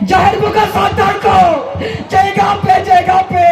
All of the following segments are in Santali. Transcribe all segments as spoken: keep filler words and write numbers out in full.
ᱡᱟᱦᱮᱨ ᱵᱚᱸᱜᱟ ᱥᱟᱱᱛᱟᱲ ᱠᱚ, ᱡᱟᱭᱜᱟ ᱯᱮ, ᱡᱟᱭᱜᱟ ᱯᱮ᱾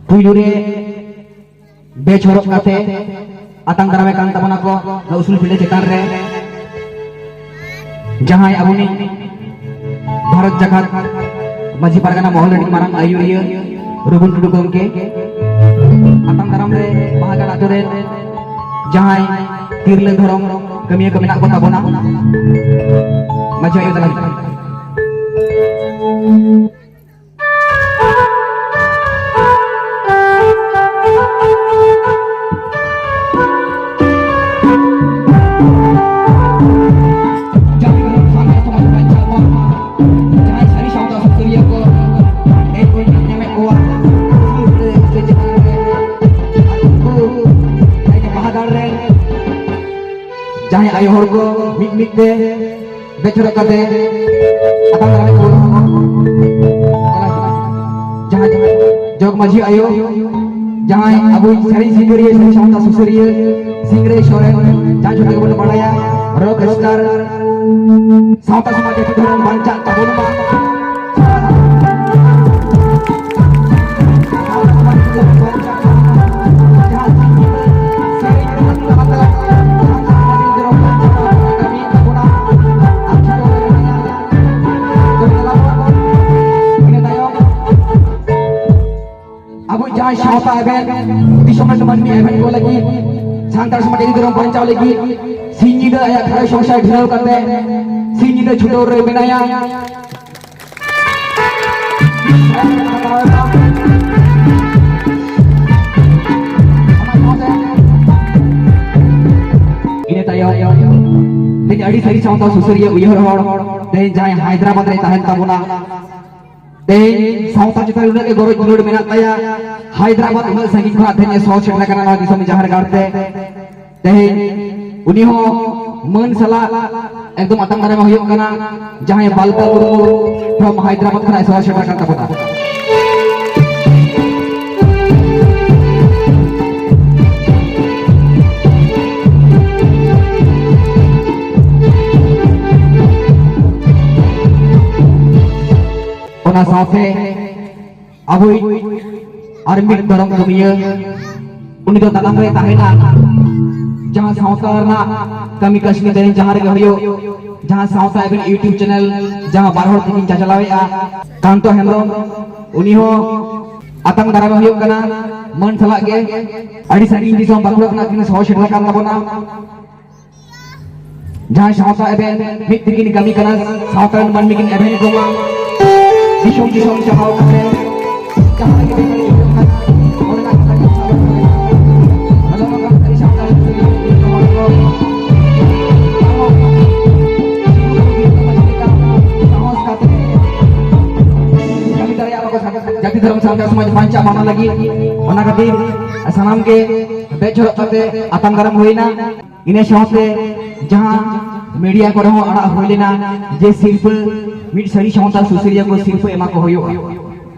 ᱯᱩᱭᱞᱩ ᱨᱮ ᱵᱮᱪ ᱦᱚᱨᱚᱜ ᱠᱟᱛᱮ ᱟᱛᱟᱝ ᱫᱟᱨᱟᱢᱮ ᱠᱟᱱ ᱛᱟᱵᱚᱱᱟ ᱠᱚ ᱱᱚᱣᱟ ᱩᱥᱩᱞ ᱯᱤᱸᱰᱟᱹ ᱪᱮᱛᱟᱱ ᱨᱮ ᱡᱟᱦᱟᱸᱭ ᱟᱵᱚᱱᱤᱡ ᱵᱷᱟᱨᱚᱛ ᱡᱟᱠᱟᱛ ᱢᱟᱹᱡᱷᱤ ᱯᱟᱨᱜᱟᱱᱟ ᱢᱚᱦᱚᱞ ᱨᱤᱱᱤᱡ ᱢᱟᱨᱟᱝ ᱟᱹᱭᱩᱨᱤᱭᱟᱹ ᱨᱚᱜᱷᱩᱱ ᱴᱩᱰᱩ ᱜᱚᱢᱠᱮ, ᱟᱛᱟᱝ ᱫᱟᱨᱟᱢ ᱨᱮ ᱵᱟᱦᱟᱜᱟᱲ ᱟᱛᱳ ᱨᱮᱱ ᱡᱟᱦᱟᱸᱭ ᱛᱤᱨᱞᱟᱹ ᱫᱷᱚᱨᱚᱢ ᱠᱟᱹᱢᱤᱭᱟᱹ ᱠᱚ ᱢᱮᱱᱟᱜ ᱠᱚ ᱛᱟᱵᱚᱱᱟ, ᱢᱟᱹᱡᱷᱤ ᱟᱭᱳ ᱛᱟᱞᱟ ᱡᱟᱦᱟᱸᱭ ᱥᱟᱹᱨᱤ ᱥᱟᱶᱛᱟ ᱥᱩᱥᱟᱹᱨᱤᱭᱟᱹ ᱠᱚ ᱛᱮᱦᱮᱧ ᱵᱚᱱ ᱧᱮᱞ ᱧᱟᱢᱮᱫ ᱠᱚᱣᱟ ᱥᱩᱨ ᱨᱮ ᱥᱮ ᱪᱮᱛᱟᱱ ᱨᱮ, ᱟᱨ ᱩᱱᱠᱩ ᱛᱮᱦᱮᱧ ᱵᱟᱦᱟ ᱜᱟᱲ ᱨᱮ ᱡᱟᱦᱟᱸᱭ ᱟᱭᱳ ᱦᱚᱲ ᱠᱚ ᱢᱤᱫ ᱢᱤᱫ ᱛᱮ ᱵᱮᱪ ᱦᱚᱨᱚᱜ ᱠᱟᱛᱮ ᱟᱛᱟᱝ ᱫᱟᱨᱟᱢ ᱠᱚ ᱡᱟᱦᱟᱸᱭ ᱡᱚᱜᱽ ᱢᱟᱹᱡᱷᱤ ᱟᱭᱳ, ᱡᱟᱦᱟᱸᱭ ᱟᱵᱚ ᱥᱮᱨᱮᱧ ᱥᱤᱠᱟᱹᱨᱤᱭᱟᱹ, ᱥᱮᱨᱮᱧ ᱥᱟᱶᱛᱟ ᱥᱩᱥᱟᱹᱨᱤᱭᱟᱹ ᱥᱤᱝᱨᱟᱹᱭ ᱥᱚᱨᱮᱱ, ᱡᱟᱦᱟᱸᱭ ᱡᱚᱛᱚ ᱜᱮᱵᱚᱱ ᱵᱟᱲᱟᱭᱟ ᱨᱚᱠ ᱥᱴᱟᱨ, ᱥᱟᱶᱛᱟ ᱥᱚᱢᱟᱡᱽ ᱡᱟᱹᱛᱤ ᱫᱷᱚᱨᱚᱢ ᱵᱟᱧᱪᱟᱜ ᱛᱟᱵᱚᱱ ᱢᱟ᱾ ᱟᱵᱚ ᱡᱟᱦᱟᱸᱭ ᱥᱟᱶᱛᱟ ᱮᱵᱷᱮᱱ, ᱫᱤᱥᱚᱢ ᱨᱮ ᱢᱟᱹᱱᱢᱤ ᱮᱵᱷᱮᱱ ᱠᱚ ᱞᱟᱹᱜᱤᱫ, ᱥᱟᱱᱛᱟᱲ ᱥᱚᱢᱟᱡᱽ ᱤᱫᱤ ᱫᱷᱚᱨᱚᱢ ᱵᱟᱧᱪᱟᱣ ᱞᱟᱹᱜᱤᱫ ᱥᱤᱧ ᱧᱤᱫᱟᱹ ᱟᱭᱟᱜ ᱜᱷᱟᱨᱚᱸᱡᱽ ᱥᱚᱝᱥᱟᱨ ᱰᱷᱤᱞᱟᱹᱣ ᱠᱟᱛᱮ ᱥᱤᱧ ᱧᱤᱫᱟᱹ ᱪᱷᱩᱴᱟᱹᱣ ᱨᱮ ᱢᱮᱱᱟᱭᱟ᱾ ᱤᱱᱟᱹ ᱛᱟᱭᱚᱢ ᱛᱮᱦᱮᱧ ᱟᱹᱰᱤ ᱥᱟᱹᱨᱤ ᱥᱟᱶᱛᱟ ᱥᱩᱥᱟᱹᱨᱤᱭᱟᱹ ᱩᱭᱦᱟᱹᱨ ᱦᱚᱲ, ᱛᱮᱦᱮᱧ ᱡᱟᱦᱟᱸᱭ ᱦᱟᱭᱫᱨᱟᱵᱟᱫᱽ ᱨᱮ ᱛᱟᱦᱮᱱ ᱛᱟᱵᱚᱱᱟ, ᱛᱮᱦᱮᱧ ᱥᱟᱶᱛᱟ ᱪᱮᱛᱟᱱ ᱨᱮ ᱩᱱᱟᱹᱜ ᱜᱮ ᱜᱚᱨᱚᱡᱽ ᱫᱩᱞᱟᱹᱲ ᱢᱮᱱᱟᱜ ᱛᱟᱭᱟ᱾ ᱦᱟᱭᱫᱨᱟᱵᱟᱫᱽ ᱩᱱᱟᱹᱜ ᱥᱟᱺᱜᱤᱧ ᱠᱷᱚᱱᱟᱜ ᱛᱮᱦᱮᱧ ᱮ ᱥᱚᱦᱚᱨ ᱥᱮᱴᱮᱨ ᱟᱠᱟᱱᱟ ᱱᱚᱣᱟ ᱫᱤᱥᱚᱢ ᱡᱟᱦᱮᱨ ᱜᱟᱲ ᱛᱮ᱾ ᱛᱮᱦᱮᱧ ᱩᱱᱤ ᱦᱚᱸ ᱢᱟᱹᱱ ᱥᱟᱞᱟᱜ ᱮᱠᱫᱚᱢ ᱟᱛᱟᱝ ᱫᱟᱨᱟᱢ ᱦᱩᱭᱩᱜ ᱠᱟᱱᱟ, ᱡᱟᱦᱟᱸᱭ ᱵᱟᱞᱠᱟ ᱢᱩᱨᱢᱩ from ᱦᱟᱭᱫᱨᱟᱵᱟᱫᱽ ᱠᱷᱚᱱᱟᱜ ᱮ ᱥᱚᱦᱚᱨ ᱥᱮᱴᱮᱨ ᱟᱠᱟᱱ ᱛᱟᱵᱚᱱᱟ᱾ ᱚᱱᱟ ᱥᱟᱶᱛᱮ ᱟᱵᱚᱭᱤᱡ ᱟᱨ ᱢᱤᱫ ᱫᱷᱚᱨᱚᱢ ᱠᱟᱹᱢᱤᱭᱟᱹ, ᱩᱱᱤ ᱫᱚ ᱫᱟᱱᱟᱝ ᱨᱮ ᱛᱟᱦᱮᱱᱟ᱾ ᱡᱟᱦᱟᱸ ᱥᱟᱶᱛᱟ ᱨᱮᱱᱟᱜ ᱠᱟᱹᱢᱤ ᱠᱟᱹᱥᱱᱤ ᱛᱮᱦᱮᱧ ᱡᱟᱦᱟᱸ ᱨᱮᱜᱮ ᱦᱩᱭᱩᱜ, ᱡᱟᱦᱟᱸ ᱥᱟᱶᱛᱟ ᱮᱵᱷᱮᱱ YouTube ᱪᱮᱱᱮᱞ, ᱡᱟᱦᱟᱸ ᱵᱟᱨ ᱦᱚᱲ ᱛᱮᱠᱤᱱ ᱪᱟᱪᱞᱟᱣᱮᱫᱼᱟ, ᱠᱟᱱᱛᱚ ᱦᱮᱢᱵᱨᱚᱢ, ᱩᱱᱤ ᱦᱚᱸ ᱟᱛᱟᱝ ᱫᱟᱨᱟᱢᱮ ᱦᱩᱭᱩᱜ ᱠᱟᱱᱟ ᱢᱟᱹᱱ ᱥᱟᱞᱟᱜ ᱜᱮ᱾ ᱟᱹᱰᱤ ᱥᱟᱺᱜᱤᱧ ᱫᱤᱥᱚᱢ ᱵᱟᱸᱠᱩᱲᱟ ᱠᱷᱚᱱᱟᱜ ᱠᱤᱱ ᱥᱚᱦᱚᱨ ᱥᱮᱴᱮᱨ ᱟᱠᱟᱱ ᱛᱟᱵᱚᱱᱟ᱾ ᱡᱟᱦᱟᱸᱭ ᱥᱟᱶᱛᱟ ᱮᱵᱷᱮᱱ ᱢᱤᱫ ᱛᱮᱠᱤᱱ ᱠᱟᱹᱢᱤ ᱠᱟᱱᱟ, ᱥᱟᱶᱛᱟ ᱨᱮᱱ ᱢᱟᱹᱱᱢᱤ ᱠᱤᱱ ᱮᱵᱷᱮᱱ ᱠᱚᱢᱟ, ᱫᱤᱥᱚᱢ ᱫᱤᱥᱚᱢ ᱪᱟᱞᱟᱣ ᱠᱟᱛᱮ ᱡᱟᱦᱟᱸ ᱨᱮᱜᱮ ᱵᱮᱱ ᱧᱮᱞ ᱠᱟᱱᱟ, ᱚᱸᱰᱮᱱᱟᱜ ᱠᱟᱛᱷᱟ ᱠᱤᱱ ᱥᱟᱵ ᱨᱟᱠᱟᱵ ᱠᱟᱱᱟ᱾ ᱟᱫᱚ ᱱᱚᱝᱠᱟ ᱠᱟᱛᱮ ᱥᱟᱶᱛᱟ ᱨᱮᱱ ᱦᱚᱲ ᱠᱚ ᱥᱟᱦᱚᱥ ᱠᱟᱛᱮ ᱠᱟᱹᱢᱤ ᱫᱟᱲᱮᱭᱟᱜ ᱢᱟᱠᱚ, ᱡᱟᱹᱛᱤ ᱫᱷᱚᱨᱚᱢ ᱥᱟᱶᱛᱟ ᱥᱚᱢᱟᱡᱽ ᱵᱟᱧᱪᱟᱣ ᱢᱟᱱᱟ ᱞᱟᱹᱜᱤᱫ᱾ ᱚᱱᱟ ᱠᱷᱟᱹᱛᱤᱨ ᱥᱟᱱᱟᱢ ᱜᱮ ᱵᱮᱪ ᱦᱚᱨᱚᱜ ᱠᱟᱛᱮ ᱟᱛᱟᱝ ᱫᱟᱨᱟᱢ ᱦᱩᱭᱱᱟ᱾ ᱤᱱᱟᱹ ᱥᱟᱶᱛᱮ ᱡᱟᱦᱟᱸ ᱢᱤᱰᱤᱭᱟ ᱠᱚᱨᱮ ᱦᱚᱸ ᱟᱲᱟᱜ ᱦᱩᱭ ᱞᱮᱱᱟ ᱡᱮ ᱥᱤᱨᱯᱟᱹ ᱢᱤᱫ ᱥᱟᱹᱨᱤ ᱥᱟᱶᱛᱟ ᱥᱩᱥᱟᱹᱨᱤᱭᱟᱹ ᱠᱚ ᱥᱤᱨᱯᱟᱹ ᱮᱢᱟ ᱠᱚ ᱦᱩᱭᱩᱜᱼᱟ᱾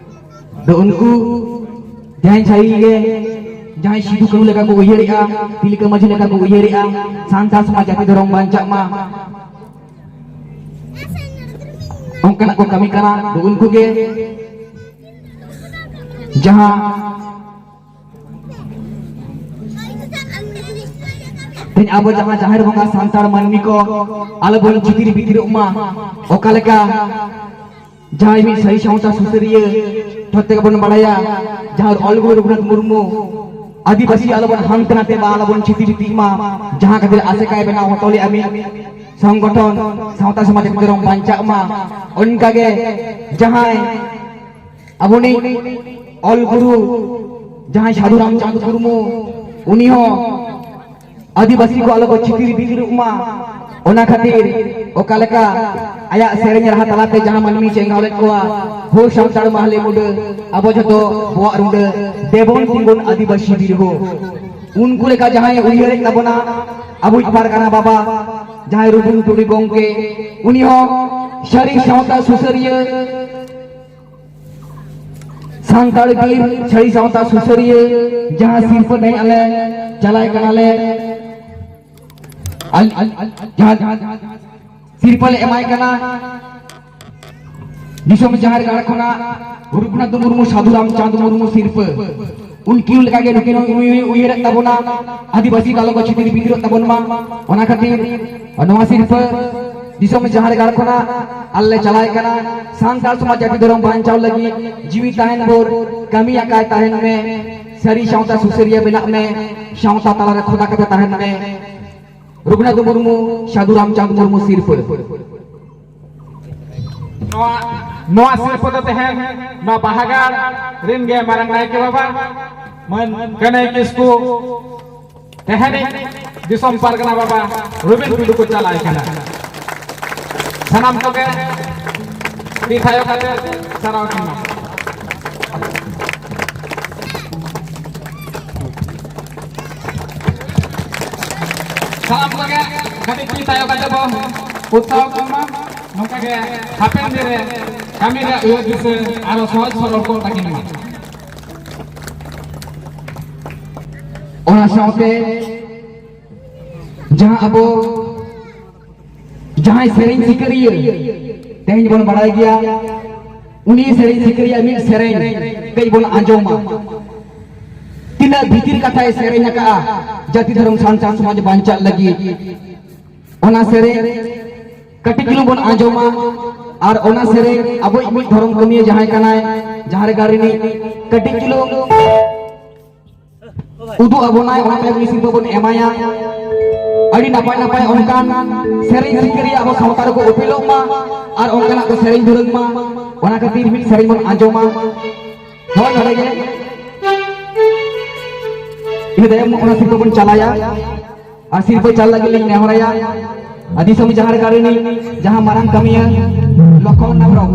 ᱫᱚ ᱩᱱᱠᱩ ᱡᱟᱦᱟᱸᱭ ᱥᱟᱹᱨᱤ ᱜᱮ, ᱡᱟᱦᱟᱸᱭ ᱥᱤᱫᱩ ᱠᱟᱹᱱᱦᱩ ᱞᱮᱠᱟ ᱠᱚ ᱩᱭᱦᱟᱹᱨᱮᱜᱼᱟ, ᱛᱤᱞᱠᱟᱹ ᱢᱟᱹᱡᱷᱤ ᱞᱮᱠᱟ ᱠᱚ ᱩᱭᱦᱟᱹᱨᱮᱜᱼᱟ, ᱥᱟᱱᱛᱟᱲ ᱥᱚᱢᱟᱡᱽ ᱡᱟᱹᱛᱤ ᱫᱷᱚᱨᱚᱢ ᱵᱟᱧᱪᱟᱜ ᱢᱟ, ᱚᱱᱠᱟᱱᱟᱜ ᱠᱚ ᱠᱟᱹᱢᱤ ᱠᱟᱱᱟ᱾ ᱫᱚ ᱩᱱᱠᱩ ᱜᱮ ᱡᱟᱦᱟᱸ ᱛᱮᱦᱮᱧ ᱟᱵᱚ ᱡᱟᱦᱟᱸ ᱡᱟᱦᱮᱨ ᱵᱚᱸᱜᱟ ᱥᱟᱱᱛᱟᱲ ᱢᱟᱹᱱᱢᱤ ᱠᱚ ᱟᱞᱚᱵᱚᱱ ᱪᱤᱛᱤᱨ ᱵᱤᱛᱤᱨᱚᱜ ᱢᱟ, ᱚᱠᱟ ᱞᱮᱠᱟ ᱡᱟᱦᱟᱸᱭ ᱢᱤᱫ ᱥᱟᱹᱨᱤ ᱥᱟᱶᱛᱟ ᱥᱩᱥᱟᱹᱨᱤᱭᱟᱹ ᱴᱷᱚᱴ ᱛᱮᱜᱮ ᱵᱚᱱ ᱵᱟᱲᱟᱭᱟ, ᱡᱟᱦᱟᱸ ᱚᱞ ᱜᱩᱨᱩ ᱨᱚᱜᱷᱩᱱᱟᱛᱷ ᱢᱩᱨᱢᱩ ᱟᱹᱫᱤᱵᱟᱹᱥᱤ ᱟᱞᱚᱵᱚᱱ ᱦᱟᱱᱛᱮ ᱱᱟᱛᱮ ᱢᱟ, ᱟᱞᱚᱵᱚᱱ ᱪᱤᱛᱤᱨ ᱵᱤᱛᱤᱨ ᱢᱟ, ᱡᱟᱦᱟᱸ ᱠᱷᱟᱹᱛᱤᱨ ᱟᱥᱮᱠᱟᱭ ᱵᱮᱱᱟᱣ ᱦᱚᱴᱚ ᱞᱮᱫᱼᱟ ᱢᱤᱫ ᱥᱚᱝᱜᱚᱴᱷᱚᱱ ᱥᱟᱶᱛᱟ ᱥᱚᱢᱟᱡᱽ ᱡᱟᱹᱛᱤ ᱫᱷᱚᱨᱚᱢ ᱵᱟᱧᱪᱟᱜ ᱢᱟ᱾ ᱚᱱᱠᱟᱜᱮ ᱡᱟᱦᱟᱸᱭ ᱟᱵᱚᱱᱤᱡ ᱚᱞ ᱜᱩᱨᱩ ᱡᱟᱦᱟᱸᱭ ᱥᱟᱹᱫᱷᱩ ᱨᱟᱢᱪᱟᱸᱫᱽ ᱢᱩᱨᱢᱩ, ᱩᱱᱤ ᱦᱚᱸ ᱟᱹᱫᱤᱵᱟᱹᱥᱤ ᱠᱚ ᱟᱞᱚ ᱠᱚ ᱪᱤᱛᱤᱨ ᱵᱤᱛᱤᱨᱚᱜ ᱢᱟ, ᱚᱱᱟ ᱠᱷᱟᱹᱛᱤᱨ ᱚᱠᱟ ᱞᱮᱠᱟ ᱟᱭᱟᱜ ᱥᱮᱨᱮᱧ ᱨᱟᱦᱟ ᱛᱟᱞᱟᱛᱮ ᱡᱟᱦᱟᱸ ᱢᱟᱹᱱᱢᱤ ᱪᱮᱸᱜᱷᱟᱣ ᱞᱮᱫ ᱠᱚᱣᱟ, ᱦᱳ ᱥᱟᱱᱛᱟᱲ ᱢᱟᱦᱞᱮ ᱢᱩᱰᱟᱹ, ᱟᱵᱚ ᱡᱷᱚᱛᱚ ᱵᱚᱣᱟᱜ ᱨᱩᱸᱰᱟᱹ, ᱫᱮᱵᱚᱱ ᱛᱤᱸᱜᱩᱱ ᱟᱹᱫᱤᱵᱟᱹᱥᱤ ᱵᱤᱨ ᱦᱳ᱾ ᱩᱱᱠᱩ ᱞᱮᱠᱟ ᱡᱟᱦᱟᱸᱭ ᱩᱭᱦᱟᱹᱨᱮᱫ ᱛᱟᱵᱚᱱᱟ ᱟᱵᱚᱭᱤᱡ ᱯᱟᱨᱜᱟᱱᱟ ᱵᱟᱵᱟ ᱡᱟᱦᱟᱸᱭ ᱨᱩᱵᱩᱞ ᱴᱩᱰᱩ ᱜᱚᱢᱠᱮ, ᱩᱱᱤ ᱦᱚᱸ ᱥᱟᱹᱨᱤ ᱥᱟᱶᱛᱟ ᱥᱩᱥᱟᱹᱨᱤᱭᱟᱹ ᱥᱟᱱᱛᱟᱲ ᱵᱤᱨ ᱪᱷᱟᱹᱲᱤ ᱥᱟᱶᱛᱟ ᱥᱩᱥᱟᱹᱨᱤᱭᱟᱹ ᱡᱟᱦᱟᱸ ᱥᱤᱨᱯᱟᱹ ᱛᱮᱦᱮᱧ ᱟᱞᱮ ᱪᱟᱞᱟᱭ ᱠᱟᱱᱟᱞᱮ, ᱟᱞ-, ᱟᱞ-, ᱟᱞ-, ᱡᱟᱦᱟᱸ, ᱡᱟᱦᱟᱸ, ᱡᱟᱦᱟᱸ ᱥᱤᱨᱯᱟᱹ ᱞᱮ ᱮᱢᱟᱭ ᱠᱟᱱᱟ ᱫᱤᱥᱚᱢ ᱡᱟᱦᱮᱨ ᱜᱟᱲ ᱠᱷᱚᱱᱟᱜ ᱨᱚᱜᱷᱩᱱᱟᱛᱷ ᱢᱩᱨᱢᱩ, ᱥᱟᱹᱫᱷᱩ ᱨᱟᱢᱪᱟᱸᱫᱽ ᱢᱩᱨᱢᱩ ᱥᱤᱨᱯᱟᱹ᱾ ᱩᱱᱠᱤᱱ ᱞᱮᱠᱟᱜᱮ ᱱᱩᱠᱤᱱ ᱦᱚᱸ ᱩᱭ-, ᱩᱭ-, ᱩᱭᱦᱟᱹᱨᱮᱫ ᱛᱟᱵᱚᱱᱟ, ᱟᱹᱫᱤᱵᱟᱹᱥᱤ ᱠᱚ ᱟᱞᱚ ᱠᱚ ᱪᱤᱛᱤᱨ ᱵᱤᱛᱤᱨᱚᱜ ᱛᱟᱵᱚᱱ ᱢᱟ᱾ ᱚᱱᱟ ᱠᱷᱟᱹᱛᱤᱨ ᱱᱚᱣᱟ ᱥᱤᱨᱯᱟᱹ ᱫᱤᱥᱚᱢ ᱡᱟᱦᱮᱨ ᱜᱟᱲ ᱠᱷᱚᱱᱟᱜ ᱟᱞᱮ ᱞᱮ ᱪᱟᱞᱟᱭ ᱠᱟᱱᱟ᱾ ᱥᱟᱱᱛᱟᱲ ᱥᱚᱢᱟᱡᱽ ᱡᱟᱹᱛᱤ ᱫᱷᱚᱨᱚᱢ ᱵᱟᱧᱪᱟᱣ ᱞᱟᱹᱜᱤᱫ ᱡᱤᱣᱤ ᱛᱟᱦᱮᱱ ᱵᱷᱳᱨ ᱠᱟᱹᱢᱤ ᱟᱠᱟᱭ ᱛᱟᱦᱮᱱ ᱢᱮ᱾ ᱥᱟᱹᱨᱤ ᱥᱟᱶᱛᱟ ᱥᱩᱥᱟᱹᱨᱤᱭᱟᱹ ᱵᱮᱱᱟᱜ ᱢᱮ, ᱥᱟᱶᱛᱟ ᱛᱟᱞᱟᱨᱮ ᱠᱷᱚᱫᱟ ᱠᱟᱛᱮ ᱛᱟᱦᱮᱱ ᱢᱮ᱾ ᱨᱚᱜᱷᱩᱱᱟᱛᱷ ᱢᱩᱨᱢᱩ, ᱥᱟᱹᱫᱷᱩ ᱨᱟᱢᱪᱟᱸᱫᱽ ᱢᱩᱨᱢᱩ ᱥᱤᱨᱯᱟᱹ᱾ ᱱᱚᱣᱟ, ᱱᱚᱣᱟ ᱥᱤᱨᱯᱟᱹ ᱫᱚ ᱛᱮᱦᱮᱧ ᱱᱚᱣᱟ ᱵᱟᱦᱟᱜᱟᱲ ᱨᱮᱱ ᱜᱮ ᱢᱟᱨᱟᱝ ᱱᱟᱭᱠᱮ ᱵᱟᱵᱟ ᱢᱟᱹᱱ ᱠᱟᱹᱱᱟᱹᱭ ᱠᱤᱥᱠᱩ, ᱛᱮᱦᱮᱧ ᱫᱤᱥᱚᱢ ᱯᱟᱨᱜᱟᱱᱟ ᱵᱟᱵᱟ ᱨᱚᱵᱤᱱ ᱴᱩᱰᱩ ᱠᱚ ᱪᱟᱞᱟᱭ ᱠᱟᱱᱟ᱾ ᱥᱟᱱᱟᱢ ᱠᱚᱜᱮ ᱛᱤ ᱛᱷᱟᱭᱚ ᱠᱟᱛᱮ ᱥᱟᱨᱦᱟᱣ ᱠᱤᱱ ᱢᱟ᱾ ᱥᱟᱱᱟᱢ ᱠᱚᱜᱮ ᱠᱟᱹᱴᱤᱡ ᱛᱤ ᱛᱟᱭᱚᱢ ᱠᱟᱛᱮ ᱵᱚ ᱩᱛᱥᱟᱦᱚ ᱠᱚ ᱮᱢᱟ᱾ ᱱᱚᱝᱠᱟ ᱜᱮ ᱦᱟᱯᱮᱱ ᱫᱤᱱ ᱨᱮ ᱠᱟᱹᱢᱤ ᱨᱮᱭᱟᱜ ᱩᱭᱦᱟᱹᱨ ᱫᱤᱥᱟᱹ ᱟᱨᱚ ᱥᱚᱦᱚᱡ ᱥᱚᱨᱚᱞ ᱠᱚᱜ ᱛᱟᱹᱠᱤᱱ ᱢᱟ᱾ ᱚᱱᱟ ᱥᱟᱶᱛᱮ ᱡᱟᱦᱟᱸ ᱟᱵᱚ ᱡᱟᱦᱟᱸᱭ ᱥᱮᱨᱮᱧ ᱥᱤᱠᱟᱹᱨᱤᱭᱟᱹ, ᱛᱮᱦᱮᱧ ᱵᱚᱱ ᱵᱟᱲᱟᱭ ᱜᱮᱭᱟ, ᱩᱱᱤ ᱥᱮᱨᱮᱧ ᱥᱤᱠᱟᱹᱨᱤᱭᱟᱹ ᱢᱤᱫ ᱥᱮᱨᱮᱧ ᱠᱟᱹᱡ ᱵᱚᱱ ᱟᱸᱡᱚᱢᱟ᱾ ᱛᱤᱱᱟᱹᱜ ᱵᱷᱤᱛᱤᱨ ᱠᱟᱛᱷᱟᱭ ᱥᱮᱨᱮᱧ ᱟᱠᱟᱫᱼᱟ ᱡᱟᱹᱛᱤ ᱫᱷᱚᱨᱚᱢ ᱥᱟᱱᱛᱟᱲ ᱥᱚᱢᱟᱡᱽ ᱵᱟᱧᱪᱟᱜ ᱞᱟᱹᱜᱤᱫ᱾ ᱚᱱᱟ ᱥᱮᱨᱮᱧ ᱠᱟᱹᱴᱤᱡ ᱪᱩᱞᱩᱝ ᱵᱚᱱ ᱟᱸᱡᱚᱢᱟ᱾ ᱟᱨ ᱚᱱᱟ ᱥᱮᱨᱮᱧ ᱟᱵᱚᱭᱤᱡ ᱢᱤᱫ ᱫᱷᱚᱨᱚᱢ ᱠᱟᱹᱢᱤᱭᱟᱹ ᱡᱟᱦᱟᱸᱭ ᱠᱟᱱᱟᱭ, ᱡᱟᱦᱟᱸ ᱨᱮ ᱨᱤᱱᱤᱡ ᱠᱟᱹᱴᱤᱡ ᱪᱩᱞᱩᱝ ᱩᱫᱩᱜ ᱟᱵᱚᱱᱟᱭ, ᱚᱱᱟ ᱛᱟᱭᱚᱢ ᱩᱱᱤ ᱥᱤᱨᱯᱟᱹ ᱵᱚᱱ ᱮᱢᱟᱭᱟ᱾ ᱟᱹᱰᱤ ᱱᱟᱯᱟᱭ ᱱᱟᱯᱟᱭ ᱚᱱᱠᱟᱱ ᱥᱮᱨᱮᱧ ᱥᱤᱠᱟᱹᱨᱤᱭᱟᱹ ᱟᱵᱚ ᱥᱟᱶᱛᱟ ᱨᱮᱠᱚ ᱩᱯᱮᱞᱚᱜ ᱢᱟ ᱟᱨ ᱚᱱᱠᱟᱱᱟᱜ ᱠᱚ ᱥᱮᱨᱮᱧ ᱫᱩᱨᱟᱹᱝ ᱢᱟ᱾ ᱚᱱᱟ ᱠᱷᱟᱹᱛᱤᱨ ᱢᱤᱫ ᱥᱮᱨᱮᱧ ᱵᱚᱱ ᱟᱸᱡᱚᱢᱟ᱾ ᱦᱳᱭ, ᱱᱚᱰᱮ ᱜᱮ᱾ ᱤᱱᱟᱹ ᱛᱟᱭᱚᱢ ᱚᱱᱟ ᱥᱤᱨᱯᱟᱹ ᱵᱚᱱ ᱪᱟᱞᱟᱭᱟ᱾ ᱟᱨ ᱥᱤᱨᱯᱟᱹ ᱪᱟᱞ ᱞᱟᱹᱜᱤᱫ ᱞᱤᱧ ᱱᱮᱦᱚᱨᱟᱭᱟ ᱟᱨ ᱫᱤᱥᱚᱢ ᱡᱟᱦᱮᱨ ᱜᱟᱲ ᱨᱤᱱᱤᱡ ᱡᱟᱦᱟᱸ ᱢᱟᱨᱟᱝ ᱠᱟᱹᱢᱤᱭᱟᱹ ᱞᱚᱠᱷᱚᱱ ᱦᱮᱢᱵᱨᱚᱢ᱾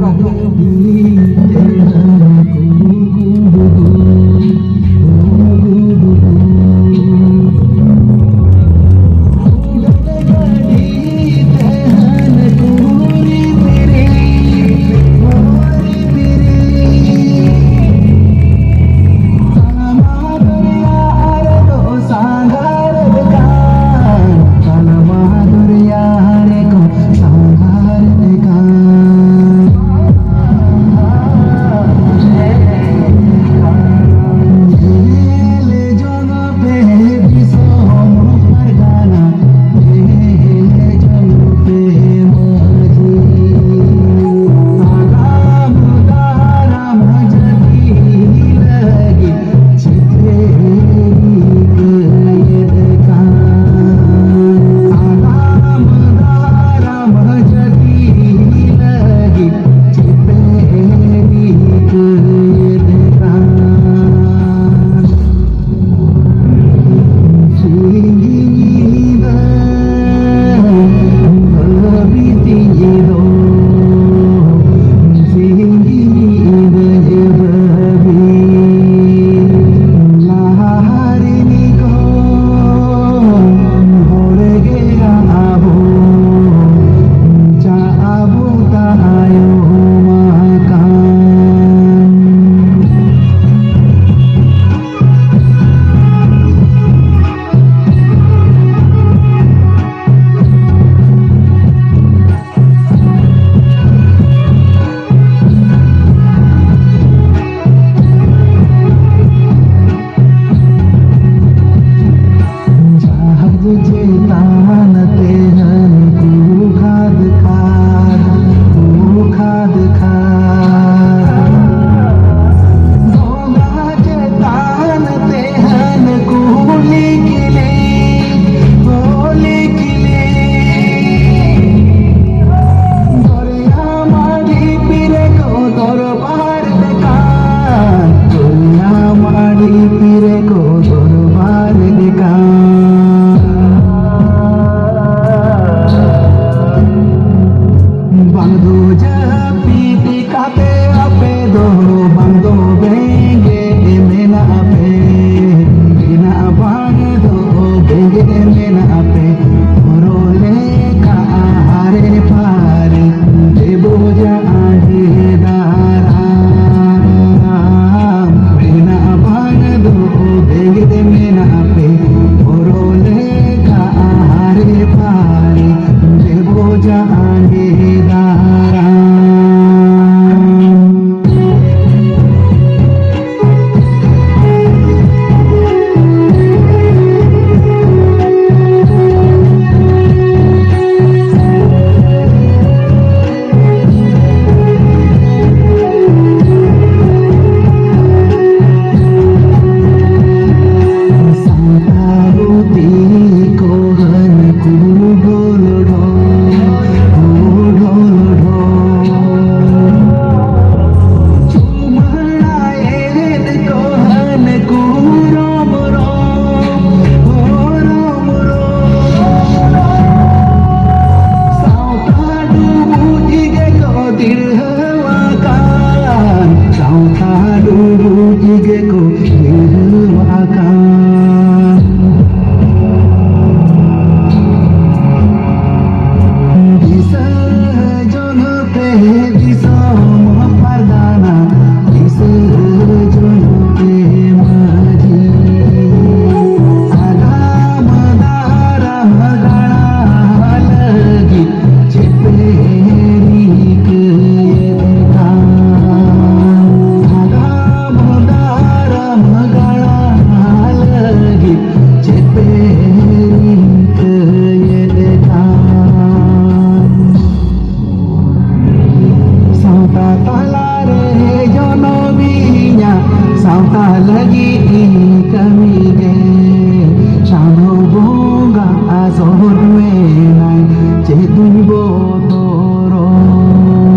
ᱟᱯᱮ, ᱟᱯᱮ ᱫᱚ ᱵᱟᱝ ᱫᱚ ᱵᱮᱸᱜᱮᱫ ᱢᱮᱱᱟᱜ ᱯᱮ, ᱢᱮᱱᱟᱜ ᱵᱟᱝ ᱫᱚ ᱵᱮᱸᱜᱮᱫ ᱢᱮᱱᱟᱜ ᱯᱮ, ᱦᱚᱨᱚ ᱞᱮᱠᱟ ᱟᱦᱟᱨ ᱯᱟᱨ, ᱡᱮ ᱵᱚᱡᱟ ᱟᱸᱡᱮ ᱫᱟᱨᱟᱢ, ᱢᱮᱱᱟᱜ ᱵᱟᱝ ᱫᱚ ᱵᱮᱸᱜᱮᱫ ᱢᱮᱱᱟᱜ ᱯᱮ, ᱦᱚᱨᱚ ᱞᱮᱠᱟ ᱟᱦᱟᱨ ᱯᱟᱨ, ᱡᱮ ᱵᱚᱡᱟ ᱟᱸᱡᱮ ᱫᱟᱨᱟᱢ᱾ ᱥᱟᱶᱛᱟ ᱵᱩᱫᱷᱤ ᱠᱚ ᱦᱟᱹᱱᱠᱩ ᱰᱷᱚᱞ ᱰᱷᱚᱞ, ᱰᱷᱚᱞ ᱰᱷᱚᱞ᱾ ᱪᱩᱢᱟᱹᱲᱟᱭᱮᱫ ᱠᱚ ᱦᱟᱹᱱᱠᱩ ᱨᱚᱢ ᱨᱚᱢ, ᱨᱚᱢ ᱨᱚᱢ᱾ ᱥᱟᱶᱛᱟ ᱰᱩᱵᱩᱡ ᱜᱮᱠᱚ ᱫᱤᱲᱦᱟᱹᱣᱟᱠᱟᱱ, ᱥᱟᱶᱛᱟ ᱰᱩᱵᱩᱡ ᱜᱮᱠᱚ ᱫᱤᱲᱦᱟᱹᱣᱟᱠᱟᱱ᱾ ᱫᱤᱥᱟᱹ ᱡᱚᱱᱚᱜ ᱯᱮ ᱫᱤᱥᱚᱢ ᱯᱟᱨᱜᱟᱱᱟ, ᱫᱤᱥᱟᱹ ᱡᱚᱱᱚᱜ ᱯᱮ ᱢᱟᱹᱡᱷᱤ᱾ ᱟᱜᱟᱢ ᱫᱟᱨᱟᱢ ᱜᱟᱲᱟ ᱞᱟᱹᱜᱤᱫ ᱪᱮᱫ ᱯᱮ ᱨᱤᱠᱟᱹᱭᱮᱫ ᱠᱟᱱ? ᱟᱜᱟᱢ ᱫᱟᱨᱟᱢ ᱜᱟᱲᱟ ᱞᱟᱹᱜᱤᱫ ᱪᱮᱫ ᱯᱮ ᱨᱤᱠᱟᱹᱭᱮᱫ ᱠᱟᱱ? ᱥᱟᱶᱛᱟ ᱛᱟᱞᱟᱨᱮ ᱡᱚᱱᱚᱢᱤᱧᱟ, ᱥᱟᱶᱛᱟ ᱞᱟᱹᱜᱤᱫ ᱤᱧ ᱠᱟᱹᱢᱤ ᱜᱮ᱾ ᱪᱟᱸᱫᱚ ᱵᱚᱸᱜᱟ ᱟᱥᱚᱨ ᱢᱮᱱᱟᱭ, ᱪᱮᱫ ᱫᱩᱧ ᱵᱚᱛᱚᱨᱚᱜ?